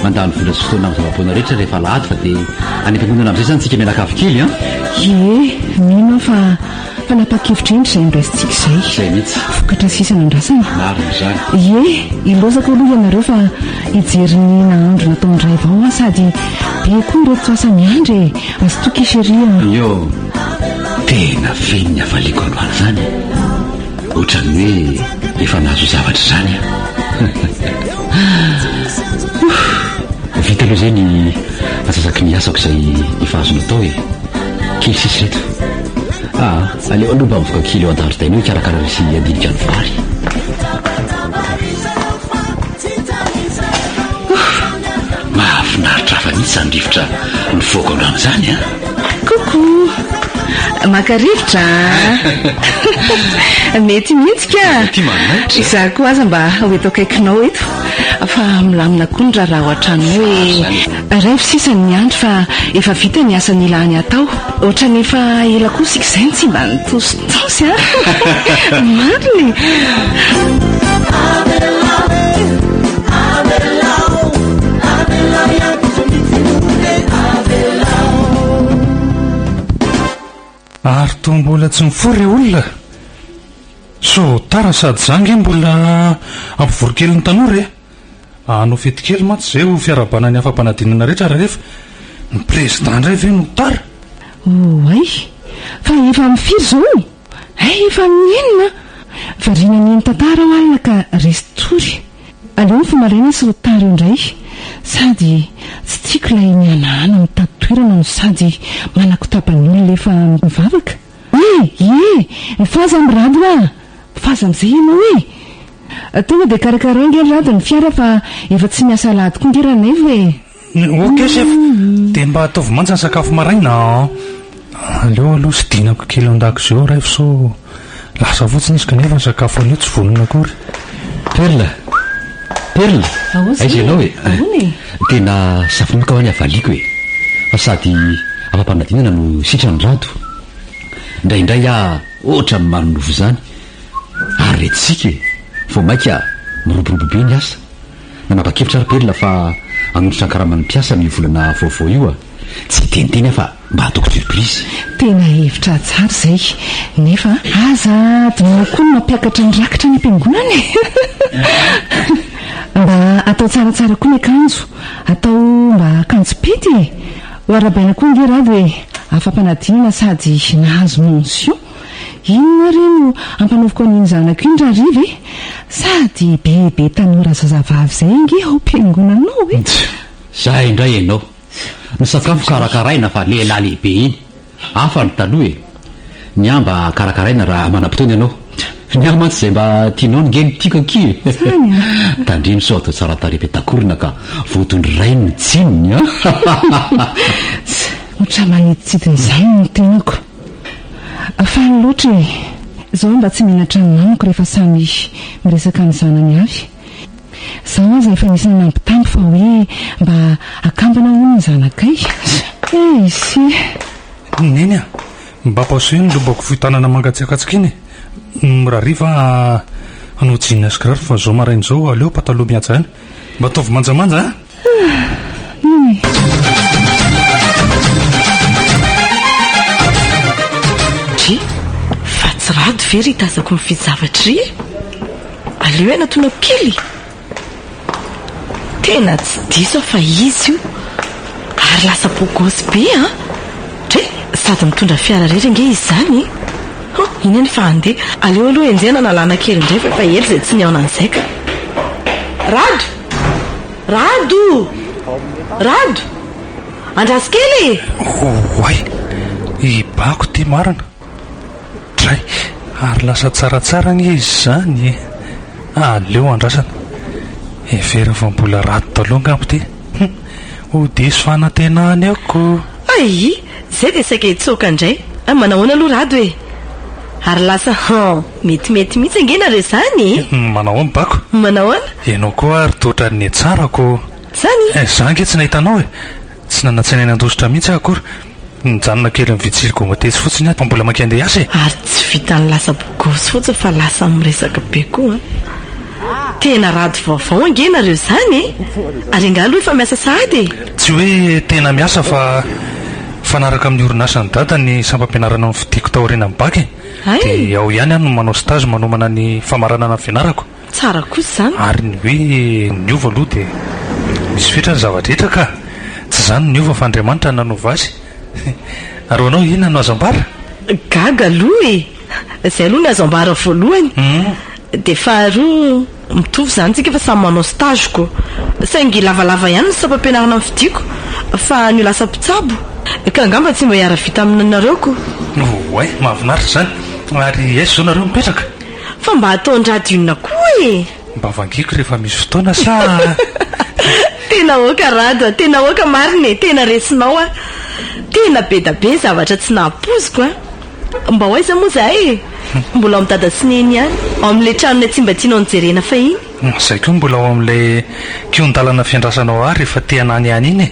mandany vola sy fotoana amin'ny zava-poana rehetra rehefa alahady fa dia any am-piangonana amin'izay izany tsika mianakavy kely an! Ie, mino aho fa Fanapahan-kevitra hendry izay noraisintsika izay. Izay mihitsy. Vokatra sisa nandrasana. Marina izany. Ie, ilaozako aloha ianareo fa hijery ny nahandro nataon-dRay vao aho sady be koa ireto asa miandry e! Mazotoa ki chérie a! Io, tena feno ny hafaliako androany izany e! Ohatran'ny hoe efa nahazo zavatra izany aho. Ouf! Vita aloha izay ny antsasaky ny asako izay efa azo natao e! Kely sisa ireto. Ah, aleo aloha mba mivoaka kely eo an-jaridaina eo hikarakara sy handinika ny vary. Ouf! Mahafinaritra hafa mihitsy izany rivotra mivoaka androany izany an! Coucou! Maka rivotra an! Mety mihitsy ka! Ity manaitra. Izaho koa aza mba ho eto akaikinao eto fa milamina koa ny raharaha ao an-trano ao e! Raivo sisa ny miandry fa efa vita ny asa nilany hatao. Ohatran'ny efa ela koa isika izay no tsy mba nitositosy an! Marina e! Ary toa mbola tsy mifoha re olona? Sao tara sady za nge mbola hampivory kely ny tanora e! Hanao fety kely mantsy izay ho fiarahabana ny afa-panadinana rehetra rahefa ny président indray ve no tara? Oay! Fa efa amin'ny firy izao? Hay efa amin'ny enina! Variana nihaino tantara aho alina ka resy tory. Aleo mifoha maraina sao tara eo indray. Sady tsy tiako ilay mihanahana mitady toerana no sady manakotaba ny olona efa mivavaka. E! Ie! Mifaza amin'i Rado ah! Mifaza amin'izay ianao e! Tonga dia karakaraina ange ry Rado ny fiara fa efa tsy miasa alahady koa ange Ranaivo e! Ok chef! Dia mba ataovy mantsy ny sakafo maraina an! Aleo aloha sidinako kely ao an-dakozia ao Raivo sao lasa fotsiny izy kanefa ny sakafo anio tsy vonona akory. Perla! Perla! Ahoana Aiza ianao e? Ahoana e? Tena safonoka hoa ny havaliako e! Fa sady afa-panadinana no sitran'i Rado. Indraindray aho ohatran'ny manonofy izany. Ary re tsika e! Vao mainka miroborobo be ny asa. Nanapa-kevitra ary Perla fa hanondrotra ny karaman'ny mpiasa amin'io volana vaovao io a! Tsy hiteniteny aho fa mba hataoko surprise. Tena hevitra tsara izay. Nefa aza adinoina koa ny mampiakatra ny rakitra any am-piangonana e! Mba atao tsaratsara koa ny akanjo. Atao mba akanjom-pety e! Ho arahabaina koa ange Rado e! Afa-panadinana sady nahazo mention. Inona re no ampanaoviko an'iny zanako iny rahariva e? Sady bebe tanora zazavavy izay ange ao am-piangonana ao e! Zay indray ianao. Ny sakafo karakaraina fa lehilahy lehibe iny. Hafa ny taloha e! Ny ahy mba karakaraina raha manam-potoana ianao. Ny ahy mantsy izay mba tianao nge no tiako akia e! Zany an! Tandremo sao atao tsara tarehy petakorona ka voatondro rainy ny tsininy an! Ohatra manidintsidina izany ny tenako. Faly loatra e! Izao mba tsy menatra ny namako rehefa samy miresaka ny zanany avy. Izaho aza efa nisy nanambitamby fa hoe mba akambana hono ny zanakay. Eisy! Neny a! Mba paozo ny lobako fohy tanana mangatsiakatsiaka iny e! Mirariva hanao jean sy kiraro fa zao maraina izao aleo pataloha mihaja ihany. Mba ataovy manjamanja a! Dry, fa tsy rado ve? ve ry tazako mividy zavatra ry e? Aleo hanatonako kely e! Tena tsy diso aho fa izy io ary lasa beau gosse be an! Dray, sady mitondra fiara irery ange izy izany e! Hum, iny anie fa handeha. Aleo aloha enjehina analana kely indray fa efa ela izay tsy nihaona an'izay ka. Rado! Rado! Rado! Andraso kely e! Oay! I Bako ity marina. Dray! Ary lasa tsaratsara anie izy izany e! Aleo andrasana. Heveriny fa mbola rato taloha angamba ity. Hum! Ho diso fanantenana eo ko! Ay! Izay dia saika hitsoaka indray. Manahoana aloha Rado e? Ary lasa hum! Metimety mihitsy ange nareo izany e! Manahoana Bako? Manahoana? Ianao koa ary toa ohatran'ny nihatsara ko! Zany? Za ange tsy nahita anao e! Tsy nanan-tsaina ny handositra mihitsy aho akory. Nijanona kely nividy goma tetsy fotsiny aho fa mbola mainka handeha hiasa e! Ary tsy vitan'ny lasa bogosy fotsiny fa lasa miresaka be koa an! Tena rado vaovao ange nareo izany e! Ary angaha aloha efa miasa sahady e? Tsy hoe tena miasa fa mifanaraka amin'ny orinasan'i Dada ny sampam-pianarana nofidiako taorianan'ny bac e! Dia ao ihany aho no manao stage manomana ny famaranana ny fianarako. Tsara kosa izany. Ary ny hoe niova aloha dia misy fetra ny zava-drehetra ka! Tsy izany no niova fa Andriamanitra no nanova azy. Ary ho anao inona no azo ambara? Gaga aloha e! Izay aloha ny azo ambara voalohany. Dia faharoa, mitovy izany tsika fa samy manao stage ko! Saingy lavalava ihany ny sampam-pianarana nofidiako fa ny ho lasa mpitsabo. Ka angamba tsy mba hiara-vita aminareo ko! Oay, mahafinaritra izany! Ary aiza izao nareo mipetraka? Fa mba ataon-dRado inona koa e? Mba vangiako rehefa misy fotoana sa? Tena aoka Rado a, tena aoka marina e, tena resinao aho. Tena be da be ny zavatra tsy nahapoiziko an. Mba ho aiza moa izahay e? Mbola ao amin'i Dada sy Neny ihany, ao amin'ilay tranonay tsy mba tianao nojerena fahiny. Izahay koa mbola ao amin'ilay kihon-dalana fiandrasanao ahy rehefa te hanany any iny e.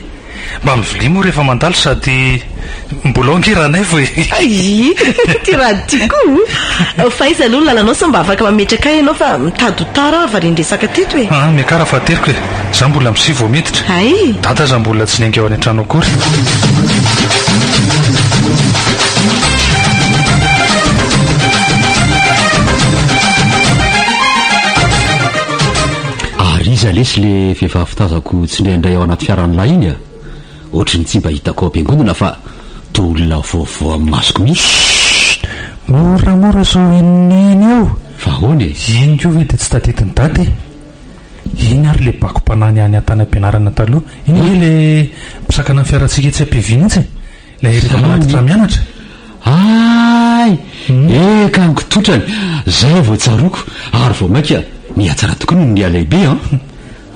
Mba mivilia moa rehefa mandalo sady mbola ao ange Ranaivo e! Ayy! Ty rado ty koa! Fa aiza aloha ny lalanao sao mba afaka mametraka ahy ianao fa mitady ho tara aho varian-dresaka teto e! Aa miakara fa ateriko e! Za mbola misy vao miditra. Hay! Dada aza mbola tsy niainga ao any an-trano akory. Ary iza lesy le vehivavy tazako tsindraindray ao anaty fiaran'lah iny a? Ohatry ny tsy mba hitako ao am-piangonana fa toa olona vaovao amin'ny masoko mihitsy. Chut! Moramora sao henon'i Neny eo! Fa ahoana e? Iny koa ve dia tsy tadidin'i Dada e? Iny ary le bako-panany any tany am-pianarana taloha. Iny ange le mpisakana ny fiarantsika etsy am-pihaviana etsy e! Ilay Erika manatitra mianatra. Hay! Eka ankototrany! Zay vao tsaroako ary vao mainka nihatsara tokoa noho ny nihalehibe an!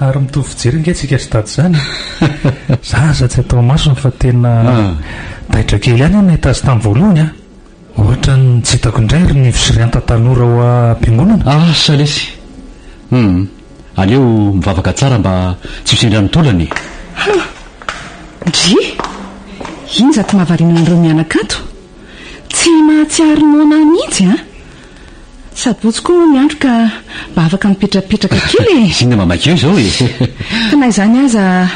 Ary mitovy fijery ange tsika sy dada izany e! Za aza tsy atao masony fa tena taitra kely ihany aho nahita azy tamin'ny voalohany an! Ohatran'ny tsy hitako indray ry Nivo sy Rianta tanora ao am-piangonana. Asa lesy! Hum! Aleo mivavaka tsara mba tsy ho sendra ny taolana e! Ha! Ndry! Iny izato mahavariana anareo mianaka ato? Tsy mahatsiaro noana ahy mihitsy an! Sabotsy koa moa ny andro ka mba afaka mipetrapetraka kely e! Inona mamaky eo izao e! Fa na izany aza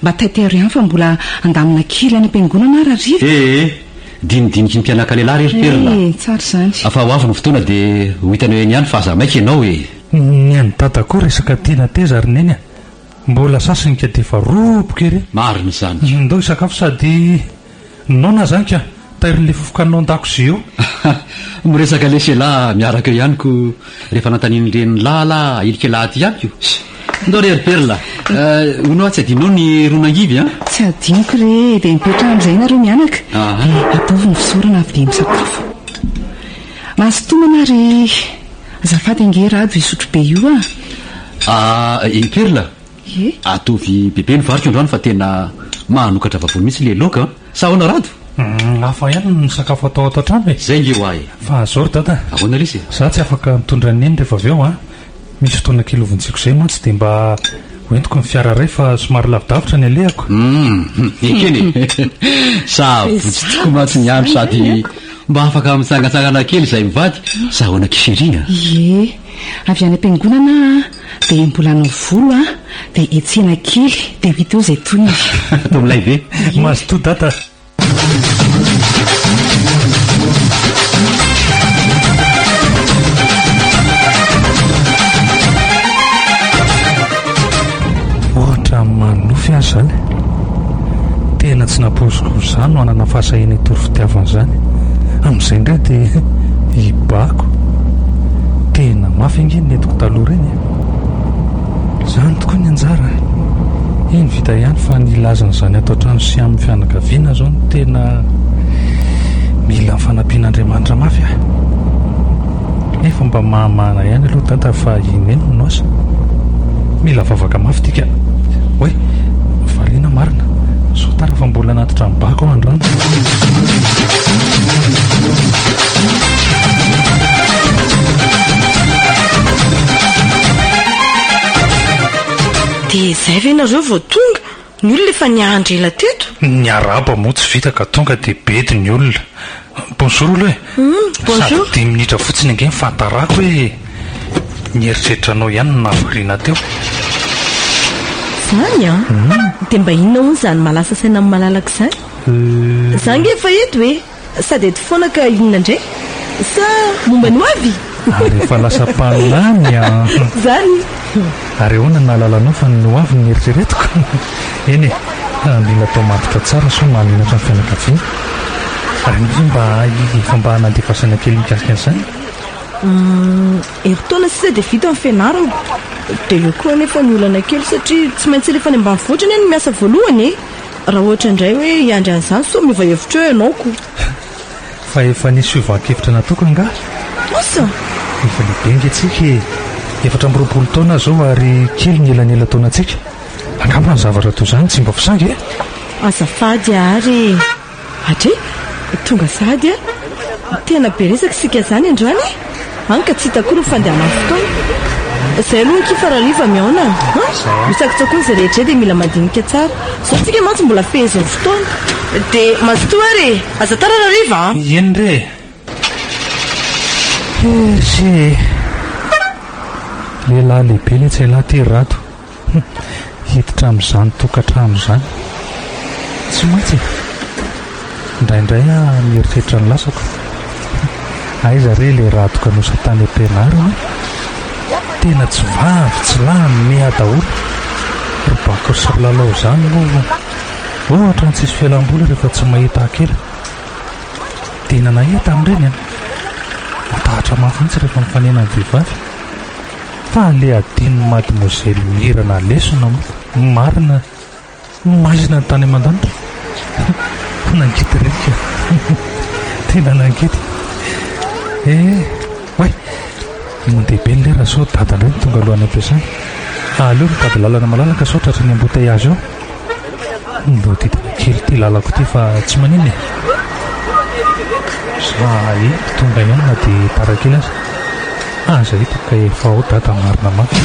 mba taitairo ihany fa mbola handamina kely any am-piangonana aho rahariva. Ee! Dinidiniky ny mpianaka lehilahy re ry Perla! Ee, tsara izany. Fa ho avy ny fotoana dia ho hitanao eny ihany fa aza maika ianao e! Ny an'i Dada koa resaka tiana teza ry Neny a! Mbola sasiny ka dia efa roboka ery. Marina izany. Ndao hisakafo sady noana zany ka. Tairin'ilay fofokanao an-dakozia eo. Miresaka lesy elah miaraka eo ihany ko rehefa nantanian'ny renin'i lah lah ahilika elah aty ihany ko. Ndao re ry Perla eh, hono hoa tsy adinonao ny ron'angivy an? Tsy adinoko re, dia mipetraha amin'izay nareo mianaka. Dia ataovy ny fisaorana avy dia misakafo. Mazotoa ary Azafady ange Rado hisotro be io ah. Ah i Perla, Ie. ataovy bebe ny variko androany fa tena mahanokatra vavony mihitsy le laoka an! Sa ahoana Rado? Humm, hafa ihany ny sakafo atao ato an-trano e! Zay nge hoa e! Fa zao ry dada a! Ahoana lesy e? Za tsy afaka mitondra an'i Neny rehefa avy eo an! Misy fotoana kely hovonjeko izay mantsy dia mba hoentiko ny fiara iray fa somary lavidavitra ny alehako. Humm, ekena e! Sabotsy tokoa mantsy ny andro sady Mba afaka mitsangantsangana kely izahay mivady sa ahoana akia chérie a? Ie, avy any am-piangonana aho dia mbola hanao volo a, dia hetsehina kely dia ho hita eo izay tohiny. Atao milay be. Mazotoa dada. Tena tsy nampoiziko ho izaho no hanana fahasahiana hitory fitiavana izany. Amin'izay indray dia hibako. Tena mafy ange ny nentiko taloha ireny e. Izany tokoa ny anjara. Eny vita ihany fa ny hilaza an'izany ato an-trano sy amin'ny fianakaviana izao no tena mila ny fanampian'Andriamanitra mafy aho. Nefa mba mahamahana ihany aloha dada fa i Neny no asa. Mila vavaka mafy ity ka. Oay, variana marina. Sao tara fa mbola anaty tranom-bako aho androany. Dia izay ve nareo vao tonga? Ny olona efa niandry ela teto. Ny arahaba moa tsy vita ka tonga dia bedy ny olona. Bonjour aloha e! Bonjour. Sady dimy minitra fotsiny ange ny fahatarako e! Nieritreritra anao ihany no nahavariana teo. Zany an? Dia mba inona hono izany mahalasa saina amin'ny malalaka izany? Za ange efa eto e! Sady eto foana ka inona indray? Sa momba ny ho avy? Ary efa lasa mpaminany an! Zany! Ary ahoana no nahalalanao fa ny ho avy no neritreretiko? Eny e, mila atao matotra tsara sao mahamenatra ny fianakaviana. Ary ianao ve mba efa mba nandefa saina kely mikasika an'izany? Humm, herintaona sisa dia vita ny fianarako. Dia eo koa anefa ny olana kely satria tsy maintsy alefa any ambanivohitra anie ny miasa voalohany e! Raha ohatra indray hoe hiandry an'izany sao miova hevitra eo ianao ko. Fa efa nisy fiovan-kevitra nataoko angaha? Asa! Efa lehibe ange tsika e! 24 taona aho izao ary kely ny elanelan-taonantsika. Angamba ny zavatra toy izany tsy mba fisainga e! Azafady ary e! Adrey! Tonga sahady a! Tena be resaka isika izany androany e! Hany ka tsy hita akory ny fandehanan'ny fotoana. Izay aloha akia fa rahariva mihaona an! Mitsakotsakoana izay rehetra izay dia mila mandinika tsara. Izao tsika mantsy mbola fehezin'ny fotoana. Dia mazotoa ary e! Aza tara rahariva an! Eny re e! Hesy e! Lehilahy lehibe letsy ialahy ity ry Rado. Hiditra amin'izany tokantrano izany. Tsy maintsy e! Indraindray aho mieritreritra ny lasako. Aiza re ilay rado kanosa tany am-pianarana e? Tena tsy vavy tsy lahy mimehy daholo. Ry Bako sy ry Lalao izany moa ohatran'ny tsisy fialam-boly rehefa tsy mahita ahy kely. Tena nahia tamin'ireny an! Matahotra mafy mihitsy rehefa mifanena amin'ny vehivavy. Fa le adinon'i mademoiselle Mirana lesona moa marina maizina ny tany aman-danitra. Nangidy ireny ka. Tena nangidy. Eh, oay! Mandeha be ny lera sao dada indray no tonga alohan'ny ampiasana. Aleo mitady lalana malalaka sao tratran'ny embouteillage eo. Nohodidina kely ity lalako ity fa tsy maninona e. Za eto tonga ihany na dia tara kely aza. Aza hitako ka efa ao dada marina mafy.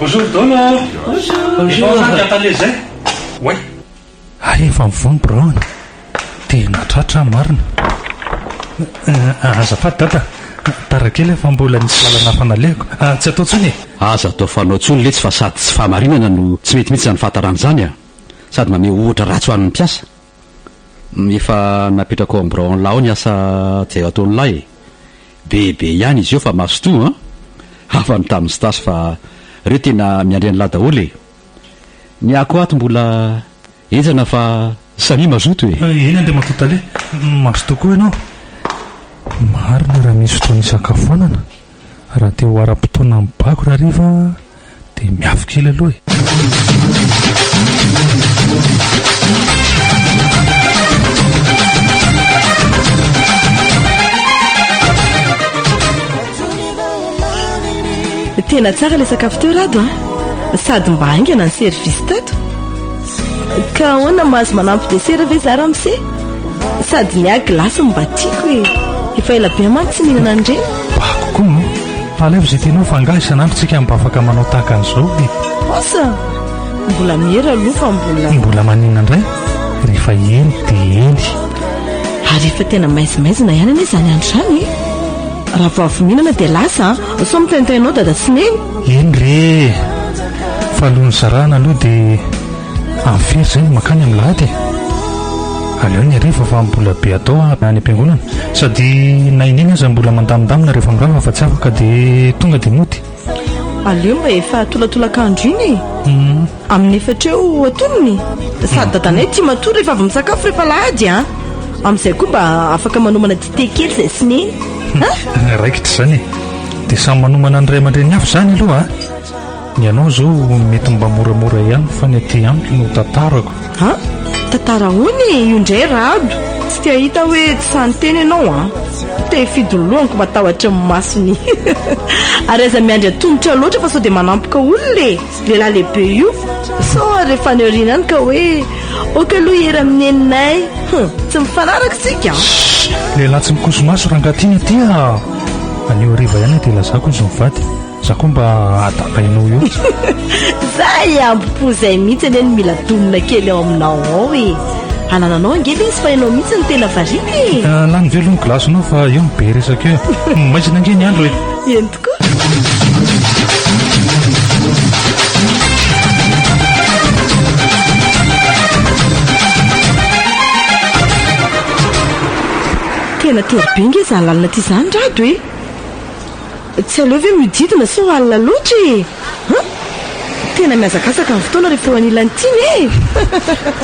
Bonjour daholo. Bonjour. Efa zay. Oay. Hay efa mivoha ny biraony. Tena tratra aho marina. Azafady dada, tara kely aho fa mbola nisy lalana hafa nalehako. Tsy atao intsony e! Aza atao fanao intsony letsy fa sady tsy fahamarinana no tsy mety mihitsy izany fahatarana izany a! Sady mamehy ohatra ratsy ho an'ny mpiasa. Efa napetrako ao amin'ny biraon'lah ao ny asa izay ataon'lah e! Be be ihany izy io fa mazotoa an! Hafa ny tamin'ny stage fa reo tena miandry an'lah daholo e! Ny ahy koa ato mbola henjana fa samia mazoto e! Eny Andriamatoa Tale, mazotoa koa ianao. Marina raha misy fotoana isakafoanana, raha te ho ara-potoana amin'ny bako rahariva dia miafy kely aloha e! Tena tsara ilay sakafo teo Rado a! Sady mba haingana ny service tato. Ka ahoana mahazo manampy dessert ve za ramose? Sady ny ahy glace no mba tiako e! Efa ela be mantsy tsy nihinana an'ireny. Bako koa moa. Fa alaivo izay tianao fa angaha isan'andro tsika mba afaka manao tahaka an'izao e! Asa! Mbola miera aloha fa mbola. Mbola maninona indray? Rehefa eny dia eny. Ary efa tena maizimaizina ihany anie izany andro izany e! Raha vao avy mihinana dia lasa an! Sao mitaintaina ao dada sy neny? Eny re e! Fa alohan'ny zarahana aloha dia amin'ny firy izay no mankany amin'ny lahady e? Aleo ny hariva fa mbola be atao any am-piangonana. Sady na i Neny aza mbola mandamindamina rehefa mirava fa tsy afaka dia tonga dia mody. Aleo mba efa tolatolakandro iny e. Amin'ny efatra eo antonony. Sady dadanay tia matory rehefa avy misakafo rehefa alahady an. Amin'izay koa mba afaka manomana dite kely izay sy Neny. Raikitra izany e. Dia samy manomana ny ray aman-dreny avy izany aloha a. Ny anao izao mety mba moramora ihany fa ny aty amiko no tantarako. An? Tantara ahoana e? Io indray Rado. Tsy te hahita hoe tsy sahy niteny ianao an? Te hifidy ny lohany ko matahotra ny masony. Ary aza miandry antomotra loatra fa sao dia manampoka olona e! Lehilahy lehibe io. Sao ary rehefa any aoriana any ka hoe ok aloha hiera amin'ny neninay. Hum! Tsy mifanaraka isika an! Shh! Lehilahy tsy mikoso-maso rangahy ty ny aty a! Anio hariva ihany dia lazako izy mivady. Za koa mba adalainao eo. Zay ambo-po zay mihitsy anie no mila domina kely ao aminao ao e. Anananao ange le izy fa ianao mihitsy no tena variana e. Lany ve aloha ny glace-nao fa eo no be resaka eo e. Maizina ange ny andro e. Eny tokoa. Tena tery be nge zany lalana ty zany Rado e. Tsy aleo ve mihodidina sao alina loatra e! An! Tena mihazakazaka ny fotoana rehefa eo anilan'i Tiana e!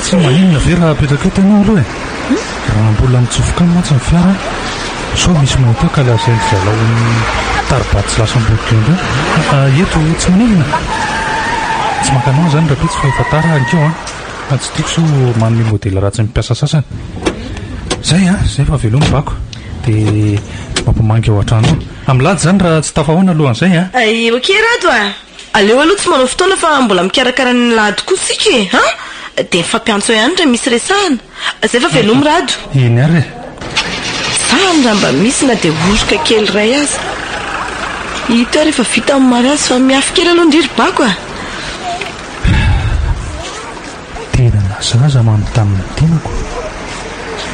Tsy maninona ve raha apetraka eto ianao aloha e? Raha mbola mitsofoka any mantsy ny fiara sao misy mahita eo ka lazain-dry zalahy ho mitari-bato tsy lasa ambodin-dry eo. Eto tsy maninona? Tsy maka anao izany rahampitso fa efa tara aho ankeo an! Fa tsy tiako sao manome modèle ratsy ny mpiasa sasany. Zay an, zay fa veloma bako. Dia mampimangy ao an-trano ao. Amin'ny lahady izany raha tsy tafahoana alohan'izay an. Ay, ok Rado a! Aleo aloha tsy manao fotoana fa mbola mikarakara ny lahady koa isika e! An! Dia mifampiantso eo ihany raha misy resahana. Zay fa veloma Rado. Eny ary e! Zany raha mba misy na dia oroka kely iray aza. Hita eo rehefa vita ny mariazy fa mihafy kely aloha ndry ry bako a! Tena nazaza manontany ny tenako,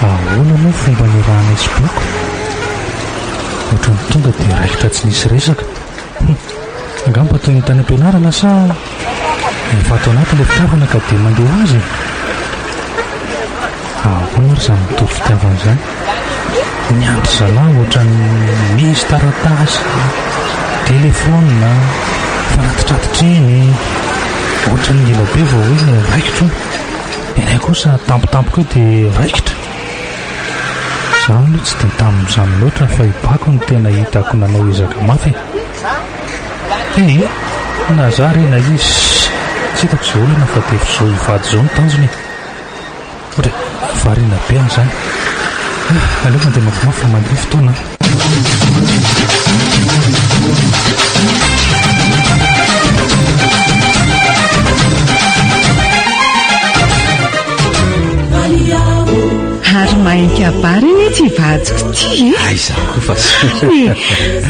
ahoana moa fomba niarahanay sy Boko? Ohatran'ny tonga dia raikitra tsy nisy resaka. Hum, angamba toy ny tany am-pianarana sa efa ato anaty ilay fitiavana ka dia mandeha ho azy e? Ahoana ary izany mitovy fitiavana izany? Ny an-dry zalahy ohatran'ny misy taratasy, telefaonina, fanatitratitra eny, ohatran'ny ela be vao hoe raikitra hono. Ny anay kosa tampotampoka eo dia raikitra. Izaho aloha tsy dia tamin'izany loatra fa i Bako no tena hitako nanao ezaka mafy e. Ee, na za re na izy, tsy hitako izay olana fa dia efa izao hivady izao no tanjona e. Ohatra hoe variana be amin'izany. Ah, aleo mandeha mafimafy fa mandeha fotoana. Ary mahay kabary anie ity vadiko ity e. Aiza koa fa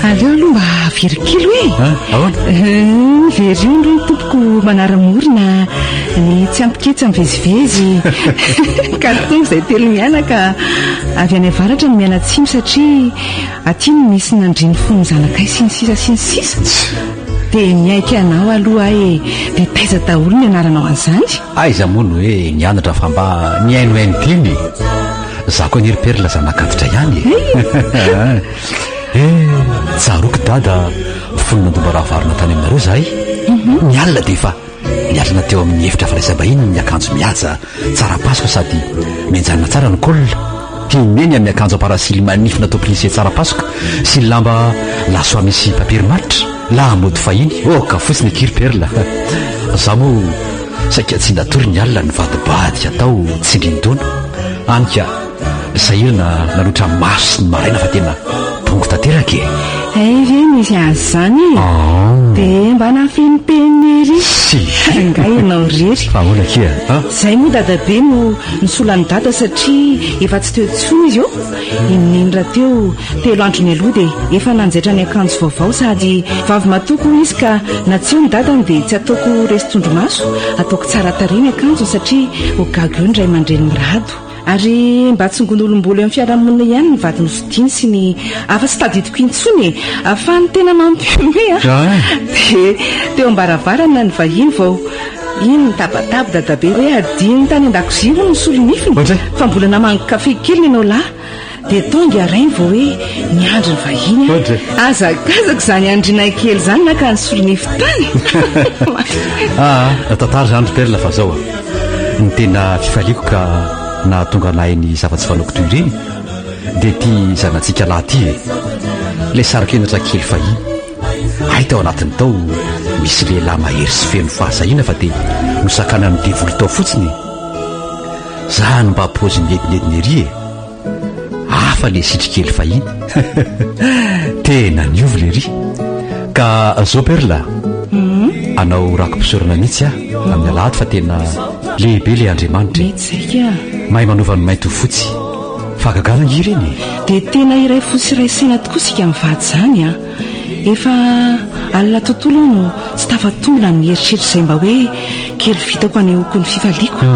Aleo aloha mba averiko kely hoe. Ahoana? Eh, very io ndry tompoko manara-morona. Ny tsy ampy ketsa mivezivezy. Ka tonga izay telo mianaka avy any avaratra no mianatsimo satria aty no misy nandria ny fon'ny zanakay sy ny sisa sy ny sisa. Dia miaiky anao aloha aho e, dia taiza daholo ny anaranao an'izany? Aiza moa no hoe nianatra fa mba nihainohaino teny e. Za koa anie ry Perla zanak'antitra ihany e. Eh, tsaroako dada fony nandomba rahavarina tany aminareo zahay. Ny alina dia efa Niatrana teo amin'ny efitra fandraisam-bahiny ny akanjo mihaja, tsara pasoka sady mianjanona tsara ny col. Tian'i Neny amin'ny akanjo parasily manify natao plissé tsara pasoka sy ny lamba lasoa misy papier malitra. Lamaody fahiny, oh ka fotsiny akia ry Perla. Za moa saika tsy natory ny alina nivadibadika tao tsindrin-dona. Any ka. Sahirana nanotra maso sy ny maraina fa tena bongo tanteraka e! Hay ve misy an'izany e! Dia mba nafenimpenina ery! Angaha ianao irery? Fa ahoana akia a? Izay moa dadabe no nisolo an'i dada satria efa tsy teo intsony izy eo. I Neny rahateo telo andro nialoha dia efa nanjaitra ny akanjo vaovao sady vavimatoa koa izy ka na tsy eo ny dadany dia tsy ataoko resin-tsondromaso, ataoko tsara tarehy ny akanjony satria ho gaga eo ny ray aman-dreny mirado. Ary mba tsongon'olom-bolo eo amin'ny fiarahamonina ihany ny vady nofidiny sy ny hafa tsy tadidiko intsony e! Fa ny tena mampihomehy an! Dia teo am-baravarana ny vahiny vao. Iny nitabataba dadabe hoe adino tany an-dakozia hono ny solonifiny fa mbola namangy kafe kely ny anao lahy. Dia tonga rainy vao hoe niandry ny vahiny aho. Hazakazaka izany andrinay kely izany naka ny solonify tany. Aa, tantara izany ry Perle fa zao a. Ny tena fifaliako ka nahatonga an'ahy ny zava-tsy fanaoko toy ireny dia ity zanatsika lahy ity e. Ilay saro-kenatra kely fahiny. Hay tao anatiny tao misy lehilahy mahery sy feno fahasahiana fa dia nosakanan'ny devoly tao fotsiny e. Zany mba paozy miedinedina ery e. Hafa le sitrikely fahiny. Tena niova lery. Ka zao Perla, anao rako-pisaorana mihitsy aho amin'ny alahady fa tena lehibe le Andriamanitra e. Mety zay ka. Mahay manova ny mainty ho fotsy. Fahagagana ange ireny e. Dia tena iray fo sy iray saina tokoa isika mivady izany an. Efa alina tontolo aho no tsy tafatombina amin'ny eritreritra izay mba hoe kely vitako hanehoako ny fifaliako.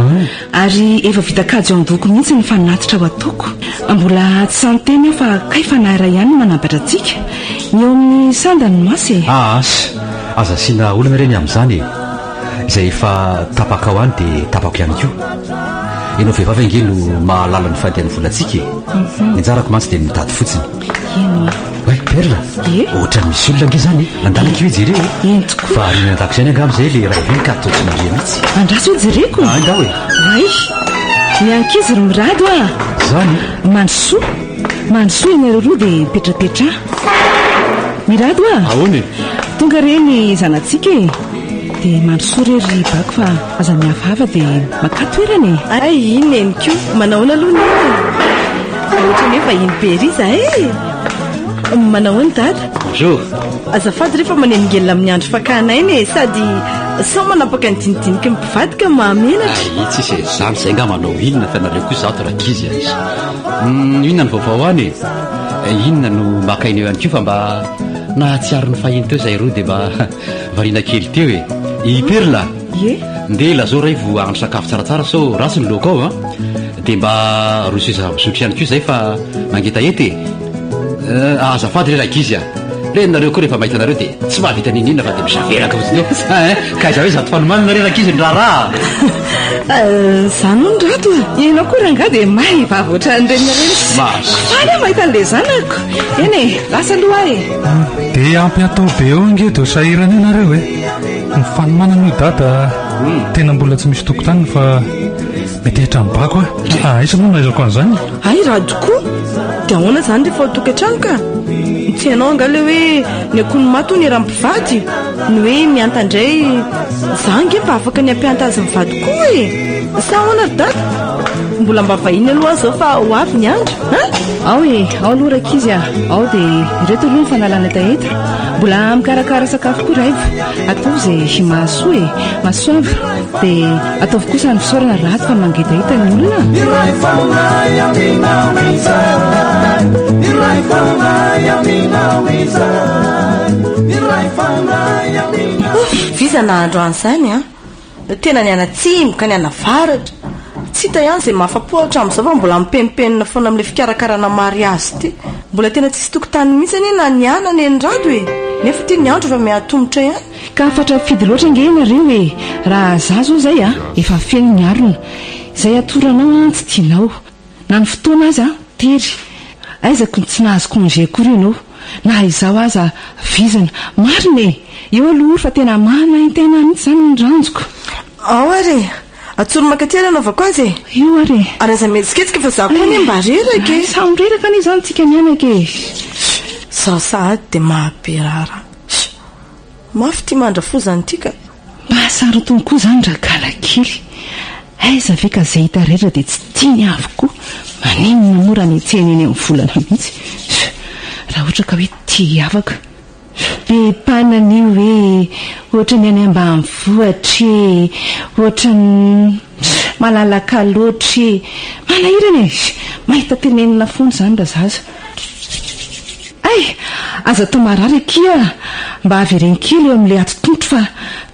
Ary efa vita kajy ao an-dohako mihitsy ny fanatitra ho ataoko. Mbola tsy sahy niteny aho fa kay fanahy iray ihany no manambatra antsika. Ny eo amin'ny sanda no maso e. Aas, aza asiana olana re ny amin'izany e. Izay efa tapakao any dia tapako ihany koa. Ianao vehivavy ange no mahalala ny fandehan'ny volantsika e. Ny anjarako mantsy dia ny mitady fotsiny. Eny oa. Oay, Perla, Ie. ohatran'ny misy olona ange izany e. Andala akia hoe jereo e. Eny tokoa. Fa ariana an-dakozia any angamba izay ilay ray be ka toa tsy mandre mihitsy. Andraso hoe jereko. Ah, andao e. Oay, ny ankizy ry Mirado a. Izany e. Mandrosoa, mandrosoa ianareo roa dia mipetrapetraha. Mirado a. Ahoana e? Tonga re ny zanatsika e. Dia mandrosoa re ry Bako fa aza mihafahafa dia makà toerana e. Hay, i Neny koa. Manahoana aloha Neny e? Ohatran'ny hoe vahiny be ery izahay e! Manahoana Dada? Bonjour. Azafady re fa manelingelina amin'ny andro fakana aina e! Sady sao manapaka ny dinidiniky ny mpivady ka mahamenatra. Ay, tsisy e, zany izay nga manao inona fa nareo koa zato rankizy a! Inona ny vaovao any e? Inona no maka aina eo ihany koa fa mba nahatsiaro ny fahiny teo izahay roa dia mba variana kely teo e! I Perla? Ie. Ndeha lazao Raivo hahandro sakafo tsaratsara sao ratsy ny laoka ao an! Dia mba rosoy zava-pisotro ihany koa izay fa mangetaheta e! Azafady re rankizy a! Re nareo koa rehefa mahita anareo dia tsy mahavita n'inon'inona fa dia misaveraka fotsiny eo eh! Ka aiza ho aiza ato fanomanana re rankizy ny raharaha a! Izany hono Rado a! Ianao koa rangahy dia mahay vava ohatran'ireny ireny. Faly aho mahita an'ilay zanako. Eny e, lasa aloha aho e! Dia ampy atao be eo ange dia ho sahirana eo nareo e! Ny fanomanana io dada tena mbola tsy misy tokotaniny fa Miditra amin'ny bako aho. Aiza moa no ahaizako an'izany? Hay rado koa! Dia ahoana izany rehefa ao an-tokantrano ka? Tsy hainao angaha ilay hoe ny akoho ny maty hono eran'ny mpivady? Ny hoe mihanta indray, za ange mba afaka ny hampianta azy mivady koa e! Sa ahoana ry dada? Mbola mba vahiny aloha aho izao fa ho avy ny andro an! Ao e, ao aloha rankizy a! Ao dia ireto aloha ny fanalana hetaheta. Mbola mikarakara sakafo koa Raivo. Ataovy izay mahasoa e! Mahasoava! Dia ataovy kosa ny fisaorana ratsy fa mangetaheta ny olona. Iray fanahy aminao izahay, iray fanahy aminao izahay, iray fanahy aminao. Vizana androany izany an! Tena nianatsimo ka nianavaratra. Tsy hita ihany izay mahafa-po hatramin'izao fa mbola mipenimpenina foana amin'ilay fikarakarana mariazy ity. Mbola tena tsisy tokotany mihitsy anie na ny ahy na neny Rado e! Nefa ity ny andro efa miha-atomotra ihany. Ka fatra fidy loatra ange ianareo e! Raha za zao zay a, efa feno ny harona. Izay atoranao an tsy tianao. Na ny fotoana aza tery. Aiza ko tsy nahazo congé akory ianao. Na izaho aza vizana. Marina e! Eo aloha ory fa tena manaintaina mihitsy izany ny ranjoko. Ao ary e! Atsory mankaty ary anaovako azy e! Io ary e! Ary aza mihetsiketsika fa za koa anie mba reraka e! Samy reraka anie izany tsika mianaka e! Zao sahady dia mahabe raharaha. Mafy ity mandrafozana ity ka! Mba sarotiny koa izany rakala kely. Aiza ve ka izay hita rehetra dia tsy tiany avokoa. Maninona moa raha netsehiny eny amin'ny volana mihitsy. Raha ohatra ka hoe tia hiavaka. Be mpanana io hoe ohatran'ny any ambanivohitra e, ohatran'ny malalaka loatra e. Manahirana e! Mahita tenenina foana izany razaza. Hay! Aza atao marary akia mba avereno kely eo amin'ilay ato-tongotro fa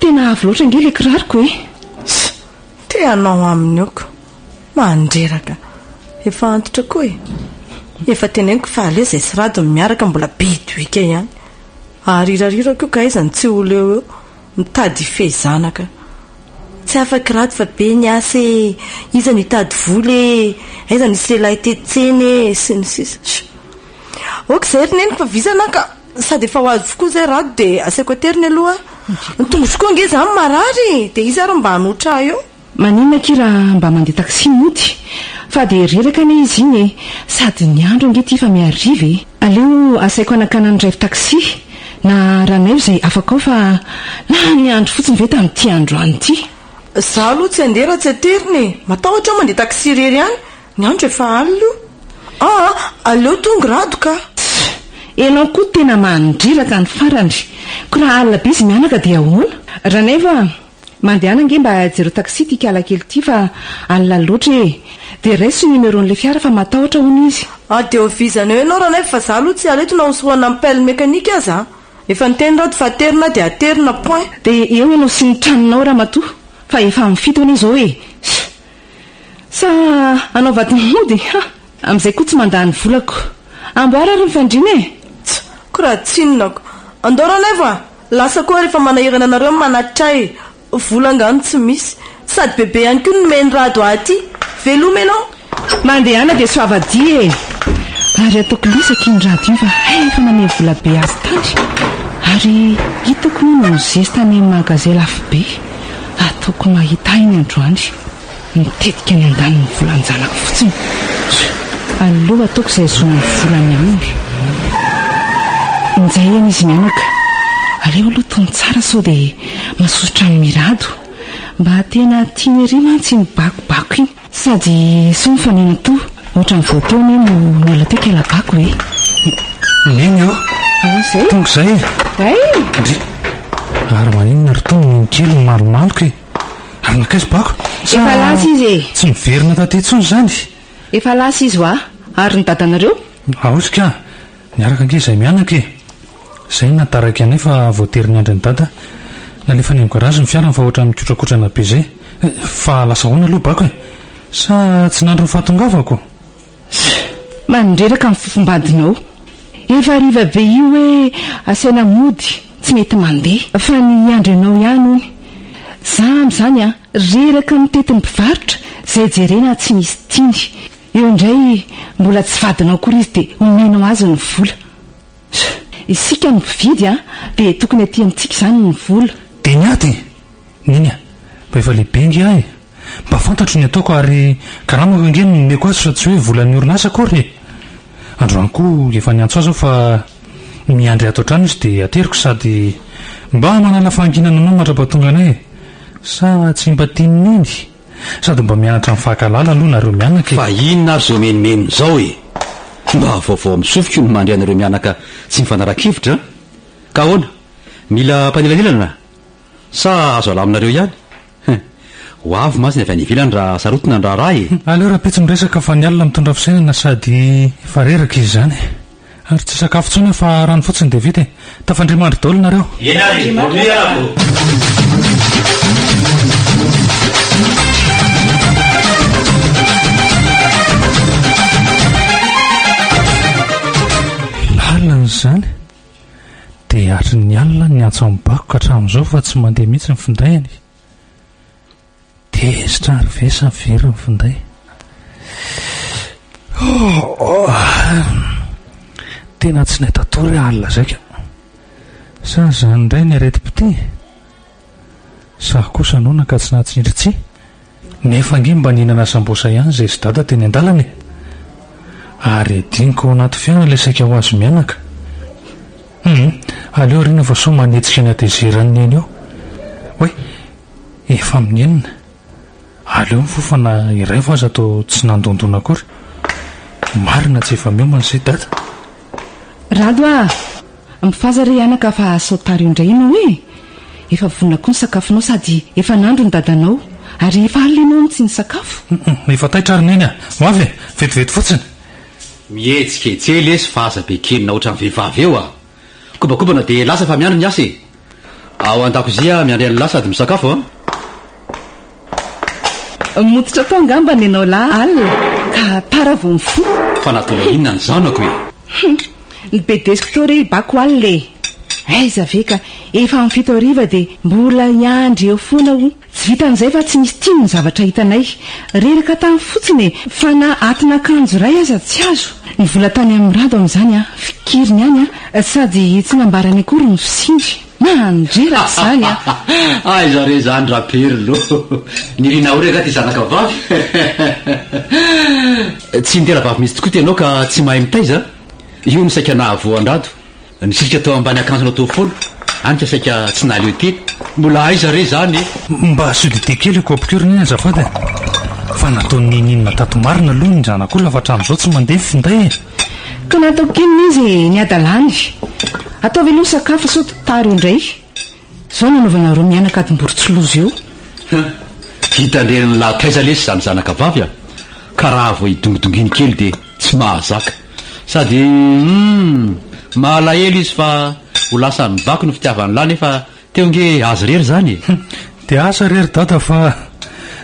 tena avo loatra ange ilay kiraroko e! Tsa! Te hanao aminy ok! Mandreraka! Efa antitra koa e! Efa teneniko fa aleo izay sy Rado no miaraka mbola be doika ihany. Arirarirako io ka aiza no tsy ho leo eo! Mitady hifehy zanaka. Tsy afaka Rado fa be ny asa e! Iza no hitady vola e! Aiza no hisy lehilahy hitety tsena e! Sy ny sisa. Ok izay ry neniko fa vizana aho ka! Sady efa ho avy koa izay Rado dia asaiko ateriny aloha aho. Ny tongotro koa ange izany marary e! Dia iza ary no mba hanotra ahy eo? Maninona akia raha mba mandeha taxi mody? Fa dia reraka anie izy iny e! Sady ny andro ange ity efa mihariva e! Aleo asaiko hanakanan'ny raivo taxi na Ranaivo izay afaka ao fa lany andro fotsiny ve tamin'ity androany ity? Za aloha tsy handeha raha tsy aterina e! Matahotra aho mandeha taxi irery any, ny andro efa alina io. Aa aleo tonga Rado ka! Tsia! Enao koa tena mandreraka ny farany! Ko raha alina be izy mianaka dia ahoana? Ranaivo a! Mandehana ange mba jereo taxi ity kala kely ity fa alina loatra e! Dia raiso ny numéro-n'ilay fiara fa matahotra hono izy. Ah dia ho vizana eo ianao Ranaivo fa za aloha tsy hiala eto na hosorohana amin'ny pelle mécanique aza a! Efa niteny Rado fa aterina dia aterina point. Dia eo ianao sy ny tranonao ramatoa fa efa amin'ny fito anie izao e! Sa hanao vady mody ha! Amin'izay koa tsy mandany volako. Amboary ary ny fandriana e! Tsa! Ko raha tsinonako. Andao Ranaivo a! Lasa koa rehefa manahirana anareo ny manatitra ahy e! Vola angaha no tsy misy. Sady bebe ihany koa no nomen'i Rado ahy aty. Veloma ianao! Mandehana dia soavadia e! Ary ataoko lisaka iny Rado iny fa hay efa namehy vola be azy tany. Ary hitako moa no nizesta any amin'ny magasin lafo be. Ataoko mahita ahy iny androany. Mitetika ny handany ny volan-janako fotsiny. Aleo ataoko izay hahazoana ny volany aminy. Injay anie izy mianaka. Aleo aloha tony tsara sao dia masosotra an'i Mirado. Mba tena tiany ery mantsy iny bakobako iny. Sady sao mifanena toa ohatran'ny vao teo anie no niala teo kela bako e. Neny ô! Ahoana izay? Tonga izay e! Hay! Ndry! Ary maninona ry Tony no kely no malomaloka e? Ary nankaiza bako? Sa Efa lasa izy e! Tsy miverina taty intsony izany? Efa lasa izy hoa! Ary ny dadanareo? Aoka ka! Niaraka ange izahay mianaka e! Izay no nahataraiky anay fa voatery niandry an'i Dada. Nalefany amin'ny garage ny fiarany fa ohatran'ny mikotrakotrana be izay. Fa lasa ahoana aloha bako e? Sa tsy nandry ny fahatongavako? Mandreraka ny fofombadinao. Efa hariva be io hoe asaina mody tsy mety mandeha fa ny hiandry anao ihany hono. Za amin'izany an, reraka mitety ny mpivarotra izay jerena tsy misy tiany. Eo indray mbola tsy vadinao akory izy dia omenao azy ny vola. Isika no mpividy an, dia tokony aty amintsika izany ny vola. Dia ny aty? Neny a, mba efa lehibe ange aho e! Mba fantatro ny ataoko ary karamako ange no nomeko azy fa tsy hoe volan'ny orinasa akory e! Androany koa efa niantso azy aho fa miandry ato an-trano izy dia ateriko sady mba manala fahanginana anao mandra-pahatonga anay e! Sa tsy mba tian'i Neny? Sady mba mianatra mifankahalala aloha nareo mianaka e! Fa inona ary izao menomenona izao e? Mba vaovao amin'ny sofiko ny mandre anareo mianaka tsy mifanara-kevitra an! Ka ahoana? Mila mpanelanelana? Sa azo alaminareo ihany? Hein! Ho avy mantsy ny avy any ivelany raha sarotina ny raharaha e! Aleo rahampitso miresaka fa ny alina mitondra fisainana sady efa reraka izy izany. Ary tsy sakafo intsony aho fa rano fotsiny dia vita e! Tafandria mandry daholo nareo. Eny ary e! Bonne nuit arako! Lalina izany. Dia hatry ny alina niantso an'i Bako ka hatramin'izao fa tsy mandeha mihitsy ny findainy. Tezitra ary ve sa very ny finday? Oh, oh. Tena tsy nahita tory alina izay ka. Sa izany indray ny aretim-pitia? Sa kosa noana ka tsy nahatsindry tsihy? Nefa ange mba nihinana sambosa ihany izay sy dada teny an-dalana e! Ary adinoko ao anaty fiainana ilay saika ho azy mianaka. Hum, aleo ariana fa sao manetsika ny hatezeran'i Neny eo. Oay, efa amin'ny enina. Aleo mifoha fa na iray vao aza toa tsy nandondona akory. Marina tsy efa miomana izay dada. Rado a! Mifaza re anaka fa sao tara eo indray ianao e! Efa vonona koa ny sakafonao sady efa nandro ny dadanao ary efa alina ianao no tsy nisakafo. Hum, efa taitra ary Neny a! Ho avy e! Vetivety fotsiny. Mihetsiketseha lesy fa aza be kenina ohatran'ny vehivavy eo a! Kobakobana dia lasa fa miandry ny asa e! Ao an-dakozia miandry an'lah sady misakafo a! Mototra tao angamba ny anao lahy alina ka tara vao mifoha. Fa nataonao inona ny zanako e? Hum, ny bedesiko teo re i Bako alina e! Aiza ve ka efa amin'ny 7 hariva dia mbola hiandry eo foana hono. Tsy vitan'izay fa tsy nisy tiany ny zavatra hitanay. Reraka tany fotsiny e! Fa na atin'akanjo iray aza tsy azo. Ny vola tany amin'i Rado amin'izany an, fikiriny ihany an, sady tsy nambarany akory ny fisiany. Mandreraka izany an! Aiza re izany Raperlo? Nirina ory angaha ity zanaka vavy? Tsy nitera-bavy mihitsy tokoa ity ianao ka tsy mahay mitaiza? Io no saika nahavoa an-dRado. Nisitrika tao ambany akanjonao tao foana, any ka saika tsy nahaleo tena. Mbola aiza re izany e? Mba asio dite kely io kaopiko io ry neny azafady e! Fa nataony n'inon'inona tato marina aloha ny zanak'olona fa hatramin'izao tsy mandeha ny finday e! Ka nataoko inona izy e, ny hadalany. Ataovy aloha ny sakafo sao tara eo indray. Izao no anaovanareo mianaka adim-borontsiloza eo. Huh! Hitan-drenin'lah taiza lesy izany zanaka vavy a! Ka raha vao idongidonginy kely dia tsy mahazaka. Sady humm! Mahalahelo izy fa ho lasan'ny bako ny fitiavan'lah nefa teo nge azy irery izany e! Dia asa re ry dada fa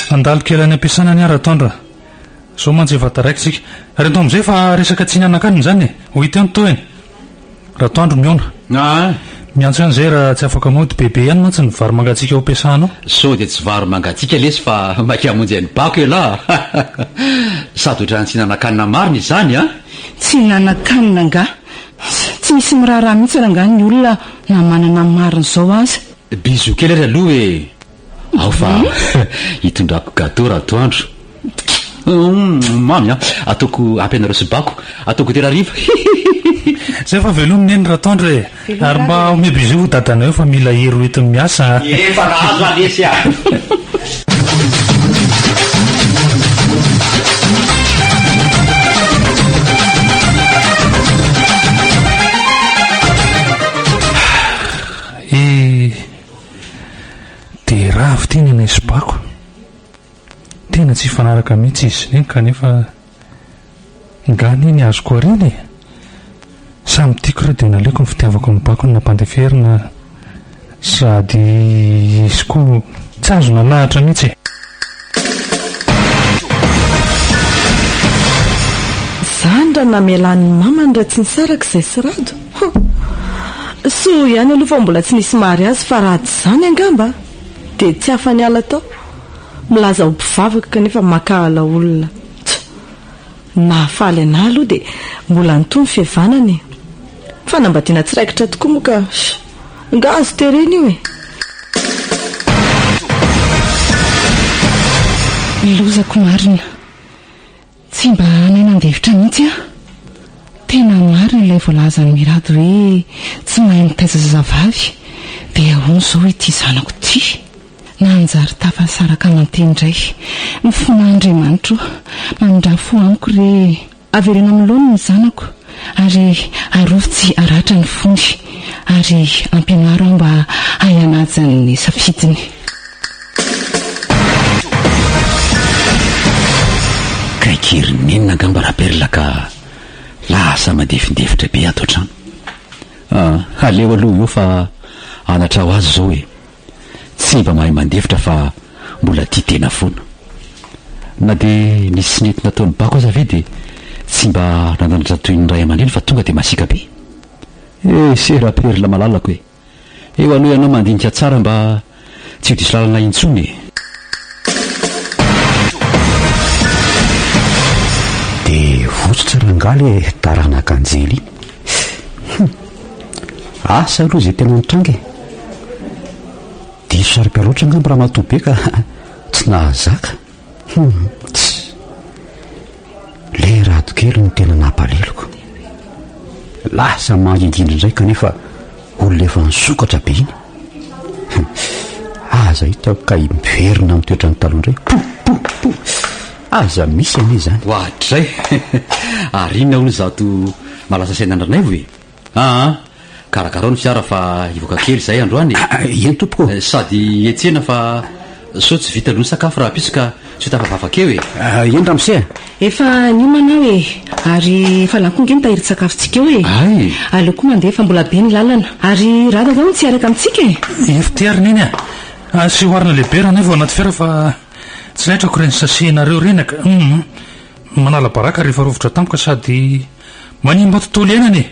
handalo kely any am-piasana anie Ratoandro a! Zao mantsy efa taraiky tsika. Reto amizay fa resaka tsy hihinanankanina izany e! Ho hita eo ny tohiny. Ratoandro mihaona. Aa! Miantso ihany izay raha tsy afaka mody. Bebe ihany mantsy ny vary mangatsiaka ho ampiasanao. Sao dia tsy vary mangatsiaka lesy fa maika hamonjy an'i Bako elah a! Sady ohatran'ny tsy hinanan-kanina marina izany a! Tsy hinanan-kanina angaha? Tsy misy miraharaha mihitsy rangaha ny olona na manana ny marina izao aza. Bisous kely ary aloha e! Ao fa hitondrako gateau ratoandro. Humm mamy an! Ataoko ampy anareo sy bako. Atao goûter hariva. Hihihihi. Zay fa velomy neny ratoandro e! Ary mba omeo bisous ho dadanao eo fa mila hery ho entiny miasa a! Efa nahazo aho lesy a! Eh! Dia ravo ity ny anay sy Bako. Tena tsy hifanaraka mihitsy izy sy Neny kanefa nga anie ny azoko ariana e! Samy tiako ireo dia naleoko ny fitiavako an'i Bako no nampandeferina sady izy koa tsy azo nalahatra mihitsy e! Zany raha namelan'ny mamany raha tsy nisaraka izay sy Rado. Hum. Soa ihany aloha fa mbola tsy nisy mariazy fa raha tsy izany angamba dia tsy afa-niala tao. Milaza ho mpivavaka kanefa mankahala olona. Tsa. Nahafaly anah aloha dia mbola nitohy ny fihavanana e. Fanambadiana tsy raikitra tokoa moa ka. Nga azo terena io e. Lozako marina. Tsy mba nahay-nandefitra mihitsy aho. Tena marina ilay voalazan'i Mirado hoe tsy mahay mitaiza zazavavy. Dia ahoana izao ity zanako ity? Nanjary tafasaraka aman-teny indray. Mifona Andriamanitra o! Mamindrà fo amiko re e! Avereno amin'ny laoniny ny zanako ary arovy tsy haratra ny fony ary ampianaro aho mba hahay hanaja ny safidiny. Kaiky ry nenina angamba Raperla ka lasa mandefindefitra be ato an-trano. Ah, aleo aloha eo fa anatra ho azy izao e. Tsy mba mahay mandefitra fa mbola tia tena foana. Na dia nisy tsy nety nataon'i Bako aza ve dia tsy mba nananatra toy ny ray aman-dreny fa tonga dia masiaka be. Eh, se Raperla malalako e. Eo aloha ianao mandinika tsara mba tsy ho diso lalana intsony e. Dia votsotra rangahy ilay taranaka anjely iny. Hum. Asa aloha izay tena nitranga e. Diso saripiaro loatra angamba ramatoa be ka tsy nahazaka. Hum, tss. Ilay rado kely no tena nampaleloko. Lasa mangingina indray kanefa olona efa nisokatra be iny. Aza hitako ka miverina amin'ny toetrany taloha indray. Po, po, po. Aza misy anie izany. Oadray! Ary inona hono izato mahalasa saina an-dRanaivo e? Aa! Karakarao ny fiara fa hivoaka kely izahay androany e! Eny tompoko ô! Sady hiantsena fa sao tsy vita aloha ny sakafo rahampitso ka tsy ho tafavavaka eo e! Eny ramose a! Efa niomana aho e! Ary efa lany koa ange ny tahirin-tsakafontsika eo e! Hay! Aleo koa mandeha fa mbola be ny lalana. Ary Rado angaha hono tsy hiaraka amintsika e? Hery ry Neny a! Asio arina lehibe Ranaivo anaty fiara fa tsy laitrako ireny sachet-nareo ireny ka! Hum! Manala baraka rehefa rovitra tampoka sady manimba tontolo iainana e!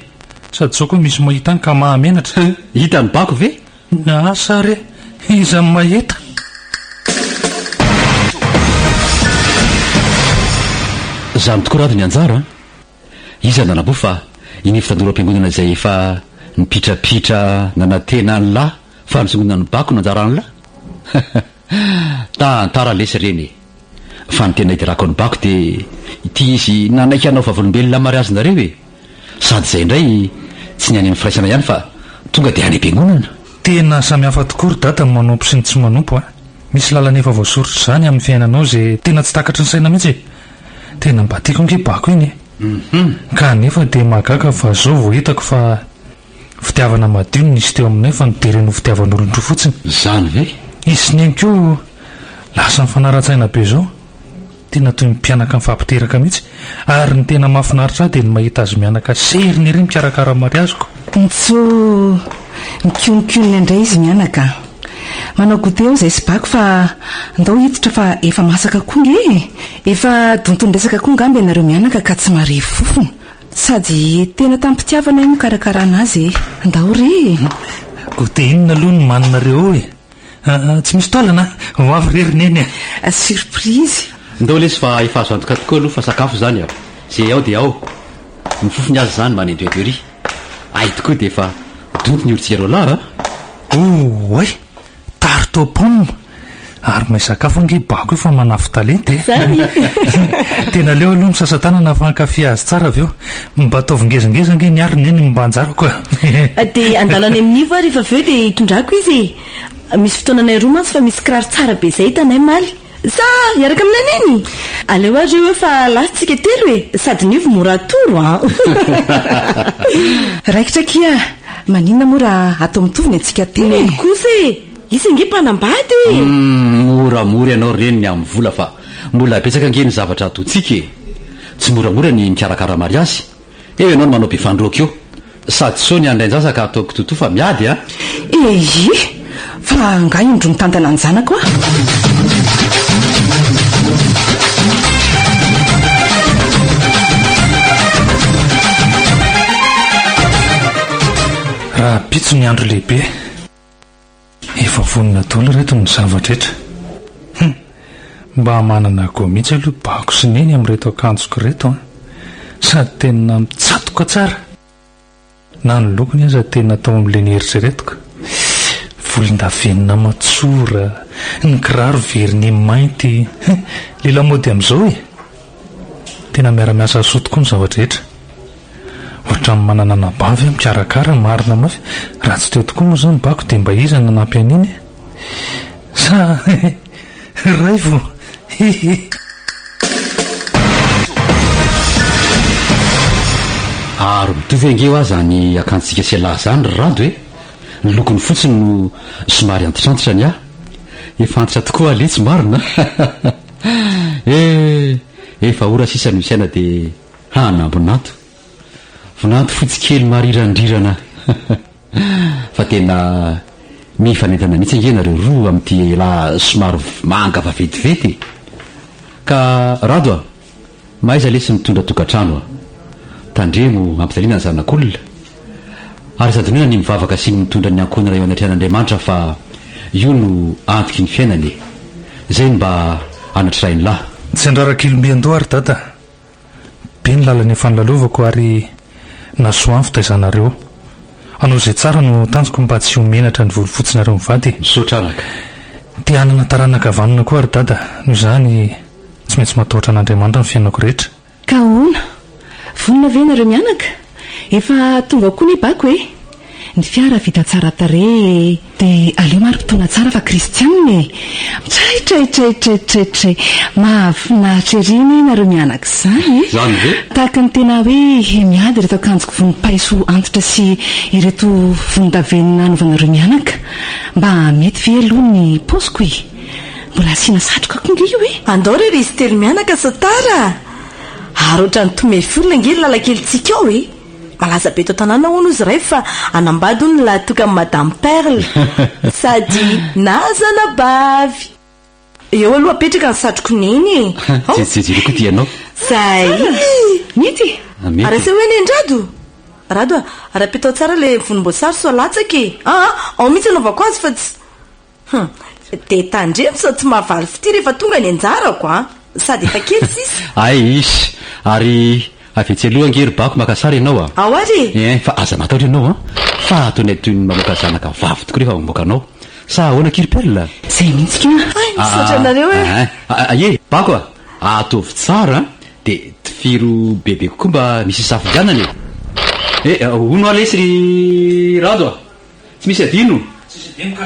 Sady sao koa misy mahita any ka mahamenatra. Hitan'i Bako ve? Asa re, iza no mahita? Izany tokoa Rado ny anjara an! Iza no nanaboa fa i Nivo tanora am-piangonana izay efa nipitrapitra nanantena an'lah fa nisongona ny bako no anjaran'lah? Tantara lesy ireny e! Fa ny tena idirako an'i Bako dia ity izy nanaiky hanao vavolombelona mariazinareo e! Sady izay indray tsy ny any amin'ny firaisana ihany fa tonga dia any am-piangonana. Tena samy hafa tokoa ry dada ny manompo sy ny tsy manompo a! Misy lalana efa voasoritra izany amin'ny fiainanao izay tena tsy takatry ny saina mihitsy e! Tena mba tiako ange Bako iny e! Ka nefa dia mahagaga fa zao vao hitako fa fitiavana madio no nisy teo aminay fa notereny ho fitiavan'olon-droa fotsiny. Izany ve? Izy sy Neny koa lasa nifanara-tsaina be zao. Tena toy ny mpianaka mifampiteraka mihitsy. Ary ny tena mahafinaritra ahy dia ny mahita azy mianaka seriny ery mikarakara ny mariaziko. Ntso, Mikionikionona indray izy mianaka a! Manao goûter ao izay sy Bako fa ndao hiditra fa efa masaka koa nge e! Efa donton'ny resaka koa ngamba ianareo mianaka ka tsy mahare fofona. Sady tena tamim-pitiavana io nikarakarana azy e! Ndao re e! Goûter inona aloha no maninareo ao e? Aa tsy misy taolana a! Ho avy re ry Neny a! Surprise! Ndao lesy fa efa azo antoka tokoa aloha fa sakafo izany a! Ze ao dia ao! Ny fofony aza izany manendrendro ery! Hay tokoa dia efa donto ny orintsika roalahy a! Oay! Tarte aux pommes! Ary mahay sakafo ange Bako io fa manafo-talenta e! Zany! Tena aleo aloha misasa tanana fa hankafy azy tsara avy eo. Mba ataovy ngezangeza ange ny ahy ry Neny mba anjarako a! Dia andalo any amin'ny Nivo aho rehefa avy eo dia hitondrako izy e! Misy fotoananay roa mantsy fa misy kiraro tsara be izay hitanay omaly. Sa hiaraka aminay Neny? Aleo ary eo fa lasa tsika telo e! Sady Nivo mora atoro an! Raikitra akia! Maninona moa raha atao mitovy ny antsika telo e? Neny kosa e! Izy ange mpanambady e! Humm! Moramora ianao ry Reny ny amin'ny vola fa mbola betsaka ange ny zavatra ataontsika e! Tsy moramora ny mikarakara mariazy. Eo ianao no manao be fandroaka eo. Sady sao ny andrain-jaza ka ataoko kitotoa fa miady a! Eehh! Fa angaha indroa mitantana ny zanako aho? Rahampitso ny andro lehibe. Efa vonona daholo ireto ny zava-drehetra. Hum! Mba manana go mihitsy aloha Bako sy Neny amin'ireto akanjoko ireto an! Sady tena mitsatoka tsara! Na ny lokony aza tena tao amin'ilay nieritreretiko. Volondavenona matsora, ny kiraro vernis mainty, hum! Ilay lamaody amin'izao e! Tena miara-miasa soa tokoa ny zava-drehetra. Ohatran'ny manana anabavy aho mikarakara, marina mafy. Raha tsy teo tokoa moa izany Bako dia mba iza no nanampy an'iny e? Sa Raivo? Hihi. Ary mitovy ange hoa zany akanjontsika sy elah zany ry Rado e! Ny lokony fotsiny no somary antitrantitra ny ahy. Efa antitra tokoa aho letsy marina a! Eh! Efa ora sisa no isaina dia hanambonanto. Vinanto fotsy kely marirandrirana. Fa tena mifanentana mihitsy ange nareo roa amin'ity elah somary manga vaventiventy e! Ka Rado a! Mahaiza lesy mitondra tokantrano a! Tandremo ampijaliana ny zanak'olona. Ary aza adinoina ny mivavaka sy ny mitondra ny ankohonana eo anatrehan'Andriamanitra fa io no antoky ny fiainana e! Zay no mba anatrirain'lah. Tsy andrarak'ilombiandoha ry dada. Be ny lalana efa nolalovako ary nahasoa ny fitaizanareo. Hanao izay tsara no tanjoko mba tsy ho menatra ny volo fotsinareo mivady e. Misaotra anaka. Te hanana taranaka vanona koa ry dada, noho izany tsy maintsy matahotra an'Andriamanitra ny fiainako rehetra. Ka ahoana? Vonona ve ianareo mianaka? Efa tonga koa ny bako e! Ny fiara vita tsara tarehy e! Dia aleo mari-potoana tsara fa kristianina e! Traitraitraitraitraitray! Mahafinaritra ery anie ianareo mianaka izany e! Izany ve? Tahaka ny tena hoe miady ireto akanjoko vonim-paiso antitra sy ireto vonin-davenona anaovanareo mianaka. Mba mety ve aloha ny paoziko e? Mbola asiana satroka koa nge io e! Andao re ry izy telo mianaka sao tara a! Ary ohatran'ny tomefy olona ange ny lalan-kelintsika ao e! Malaza be eto an-tanàna hono izy iray fa hanambady hono ny lahatokan'i Madame Perle. Sady nahazo anabavy. Eo aloha apetraka ny satroko neny e. Ao. Jejojejo koa ty ianao. Zay. Mety e. Ah, mety. Ary asehoy anie an-dRado. Rado a, ary apetao tsara ilay vonimboasary sao latsaka e. Aa, ao mihitsy anaovako azy fa tsy. Hum. Dia tandremo sao tsy mahavaly fitia rehefa tonga ny anjarako an! Sady efa kely sisa. Aiish! Ary avy etsy aloha ange ry Bako maka sary ianao a! Ao ary e! Ein, fa aza matahotra ianao an! Fa ataonay toy ny mamoaka zanaka vavy tokoa rehefa mamoaka anao. Sa ahoana akia ry Perle? Izay mihitsy ka! Hay, misaotra anareo e! Aa, ie, Bako a! Ataovy tsara an! Dia tifiro bebe kokoa mba misy hisafidianana e! Eh, hono hoa lesy ry Rado a! Tsy misy adino?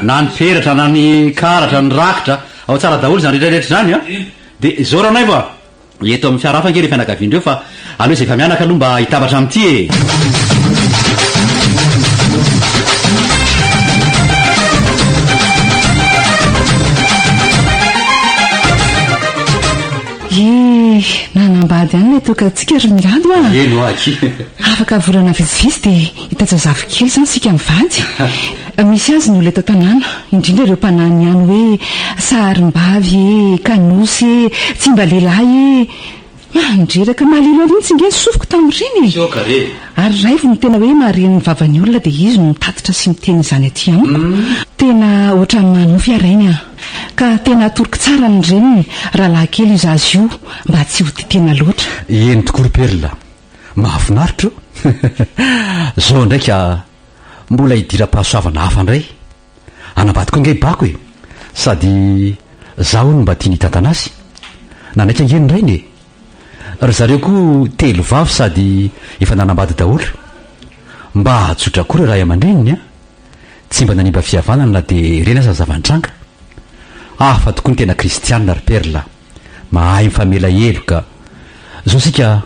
Na ny peratra, na ny karatra, ny rakitra, ao tsara daholo izany rehetra rehetra izany an! Dia izao Ranaivo a! Eto amin'ny fiara hafa ange ireo fianakaviana ireo fa aleo izay efa mianaka aloha mba hitambatra amin'ity e! Ye, nanambady ihany ilay tokantsika ry Mirado a! Eny hoa akia. Afaka volana vitsivitsy dia hitaiza zafikely izany isika mivady. Misy azy ny olona eto an-tanàna, indrindra ireo mpanany ihany hoe sarimbavy e, kanosy e, tsy mba lehilahy e. Mandreraka malahelo ahy mihitsy ange ny sofiko tamin'ireny e! Sioka re! Ary Raivo no tena hoe mahare ny vavan'ny olona dia izy no mitatitra sy miteny izany aty amiko. Tena ohatran'ny manofy aho rainy an! Ka tena atoroko tsara ny reniny raha lahy kely io zaza io mba tsy ho tia tena loatra. Eny tokoa ry Perla, mahafinaritra o! Zao indray ka mbola hidiram-pahasoavana hafa indray. Hanambady koa ange i Bako e! Sady za hono mba tiany hitantana azy. Nanaiky ange ny rainy e! Ry zareo koa telo vavy sady efa nanambady daholo. Mba tsotra koa ry ray aman-dreniny an! Tsy mba nanimba fihavanana na dia ireny aza ny zava-nitranga. Hafa tokoa ny tena kristianina ry Perla. Mahay mifamela heloka. Zao isika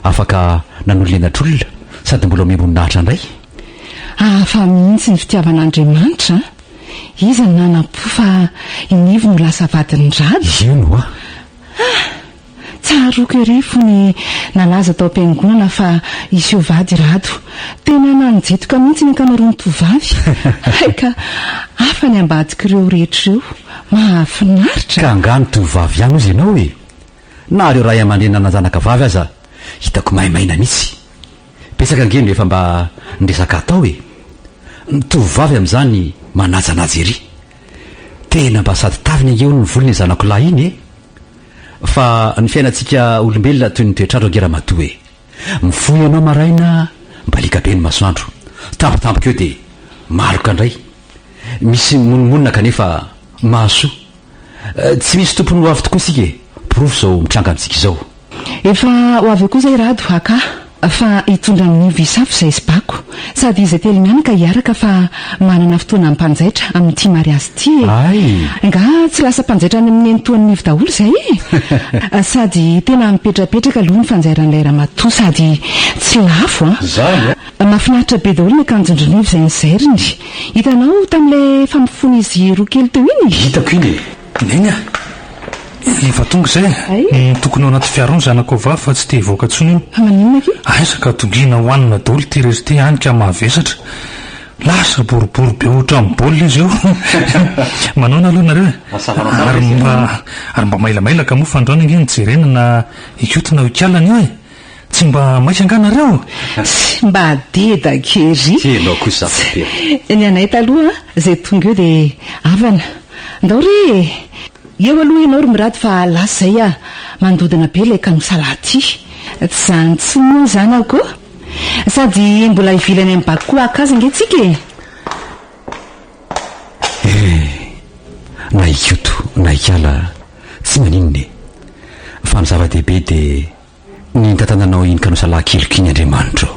afaka nanolo lenatr'olona sady mbola omem-boninahitra indray. Hafa mihitsy ny fitiavan'Andriamanitra an! Iza no nanam-po fa i Nivo no lasa vadin'i Rado? Eny hoa! Ah! Tsaroako ery fony nalaza tao am-piangonana fa hiseho vady i Rado. Tena nanjetoka mihitsy ny ankamaroan'ny tovovavy. Hay ka hafa ny ambadik'ireo rehetra ireo. Mahafinaritra! Ka angaha ny tovovavy ihany hozy ianao e? Na ireo ray aman-dreny nanan-janaka vavy aza hitako maimaina mihitsy. Betsaka ange no efa mba niresaka atao e! Ny tovovavy amin'izany manajanaja ery. Tena mba sady taviny ange hono ny volony iny zanako lahy iny e! Fa ny fiainantsika olombelona toy ny toetr'andro ange ramatoa e! Mifoha ianao maraina, mibaliaka be ny masoandro. Tampotampoka eo dia maloka indray. Misy mimonomonona kanefa mahasoa. Tsy misy tompony ho avy tokoa isika e! Porofo izao mitranga amintsika izao. Efa ho avy eo koa izay Rado haka fa hitondra an'i Nivo hisafo izay sy Bako. Sady izay telo mianaka hiaraka fa manana fotoana mpanjaitra amin'ity mariazy ity e! Hay! Angaha tsy lasa mpanjaitra any amin'ny nenitoan'i Nivo daholo izay e! Sady tena mipetrapetraka aloha ny fanjairan'ilay ramatoa sady tsy lafo an! Izany an! Mahafinaritra be daholo ny akanjon-dry Nivo izay nozairiny. Hitanao tamin'ilay famofoan'izy roa kely teo iny e? Hitako iny e! Neny a! Efa tonga izay e! Tokony ao anaty fiara ao ny zanakao vavy fa tsy te hivoaka intsony iny. Fa maninona akia? Aiza ka dongina hohanina daholo ity rery ity hany ka mahavesatra. Lasa boribory be ohatran'ny baolina izy eo. Manaona aloha nareo e? Ary mba ary mba mailamailaka moa fa androany ange no jerena na Ikoto na Ikala anio e! Tsy mba maika angaha nareo? Tsy mba dedaka ery. Tsy ianao kosa zafy be. Ny anay taloha izay tonga eo dia havana. Ndao re e! Eo aloha ianao ry Mirado fa lasa izay aho. Mandodona be ilay kanosalahy ity. Tsy izany intsony moa zanako ô! Sady mbola hivily any amin'ny bako koa haka azy ange tsika e! Eh! Na Ikoto na Ikala tsy maninona e! Fa ny zava-dehibe dia Ny nitantananao iny kanosalahy keliko iny Andriamanitra ô.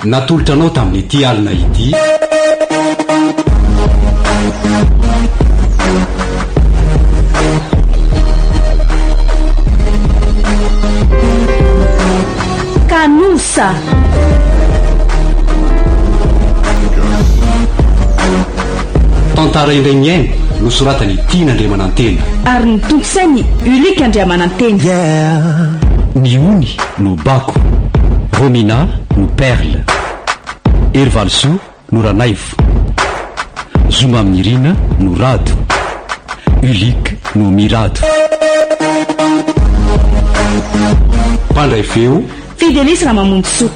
Natolotra anao tamin'ity alina ity. Kanosa. Tantara indray mihaino nosoratan'i Tiana Andriamanantena. Ary ny tontosain'i Ulick Andriamanantena. Ny ony no bako. Romina no perle. Hery Valisoa no Ranaivo. Zoma Aminirina no Rado. Ulick no Mirado. Mpandray feo. Fidelis Ramamonjisoa.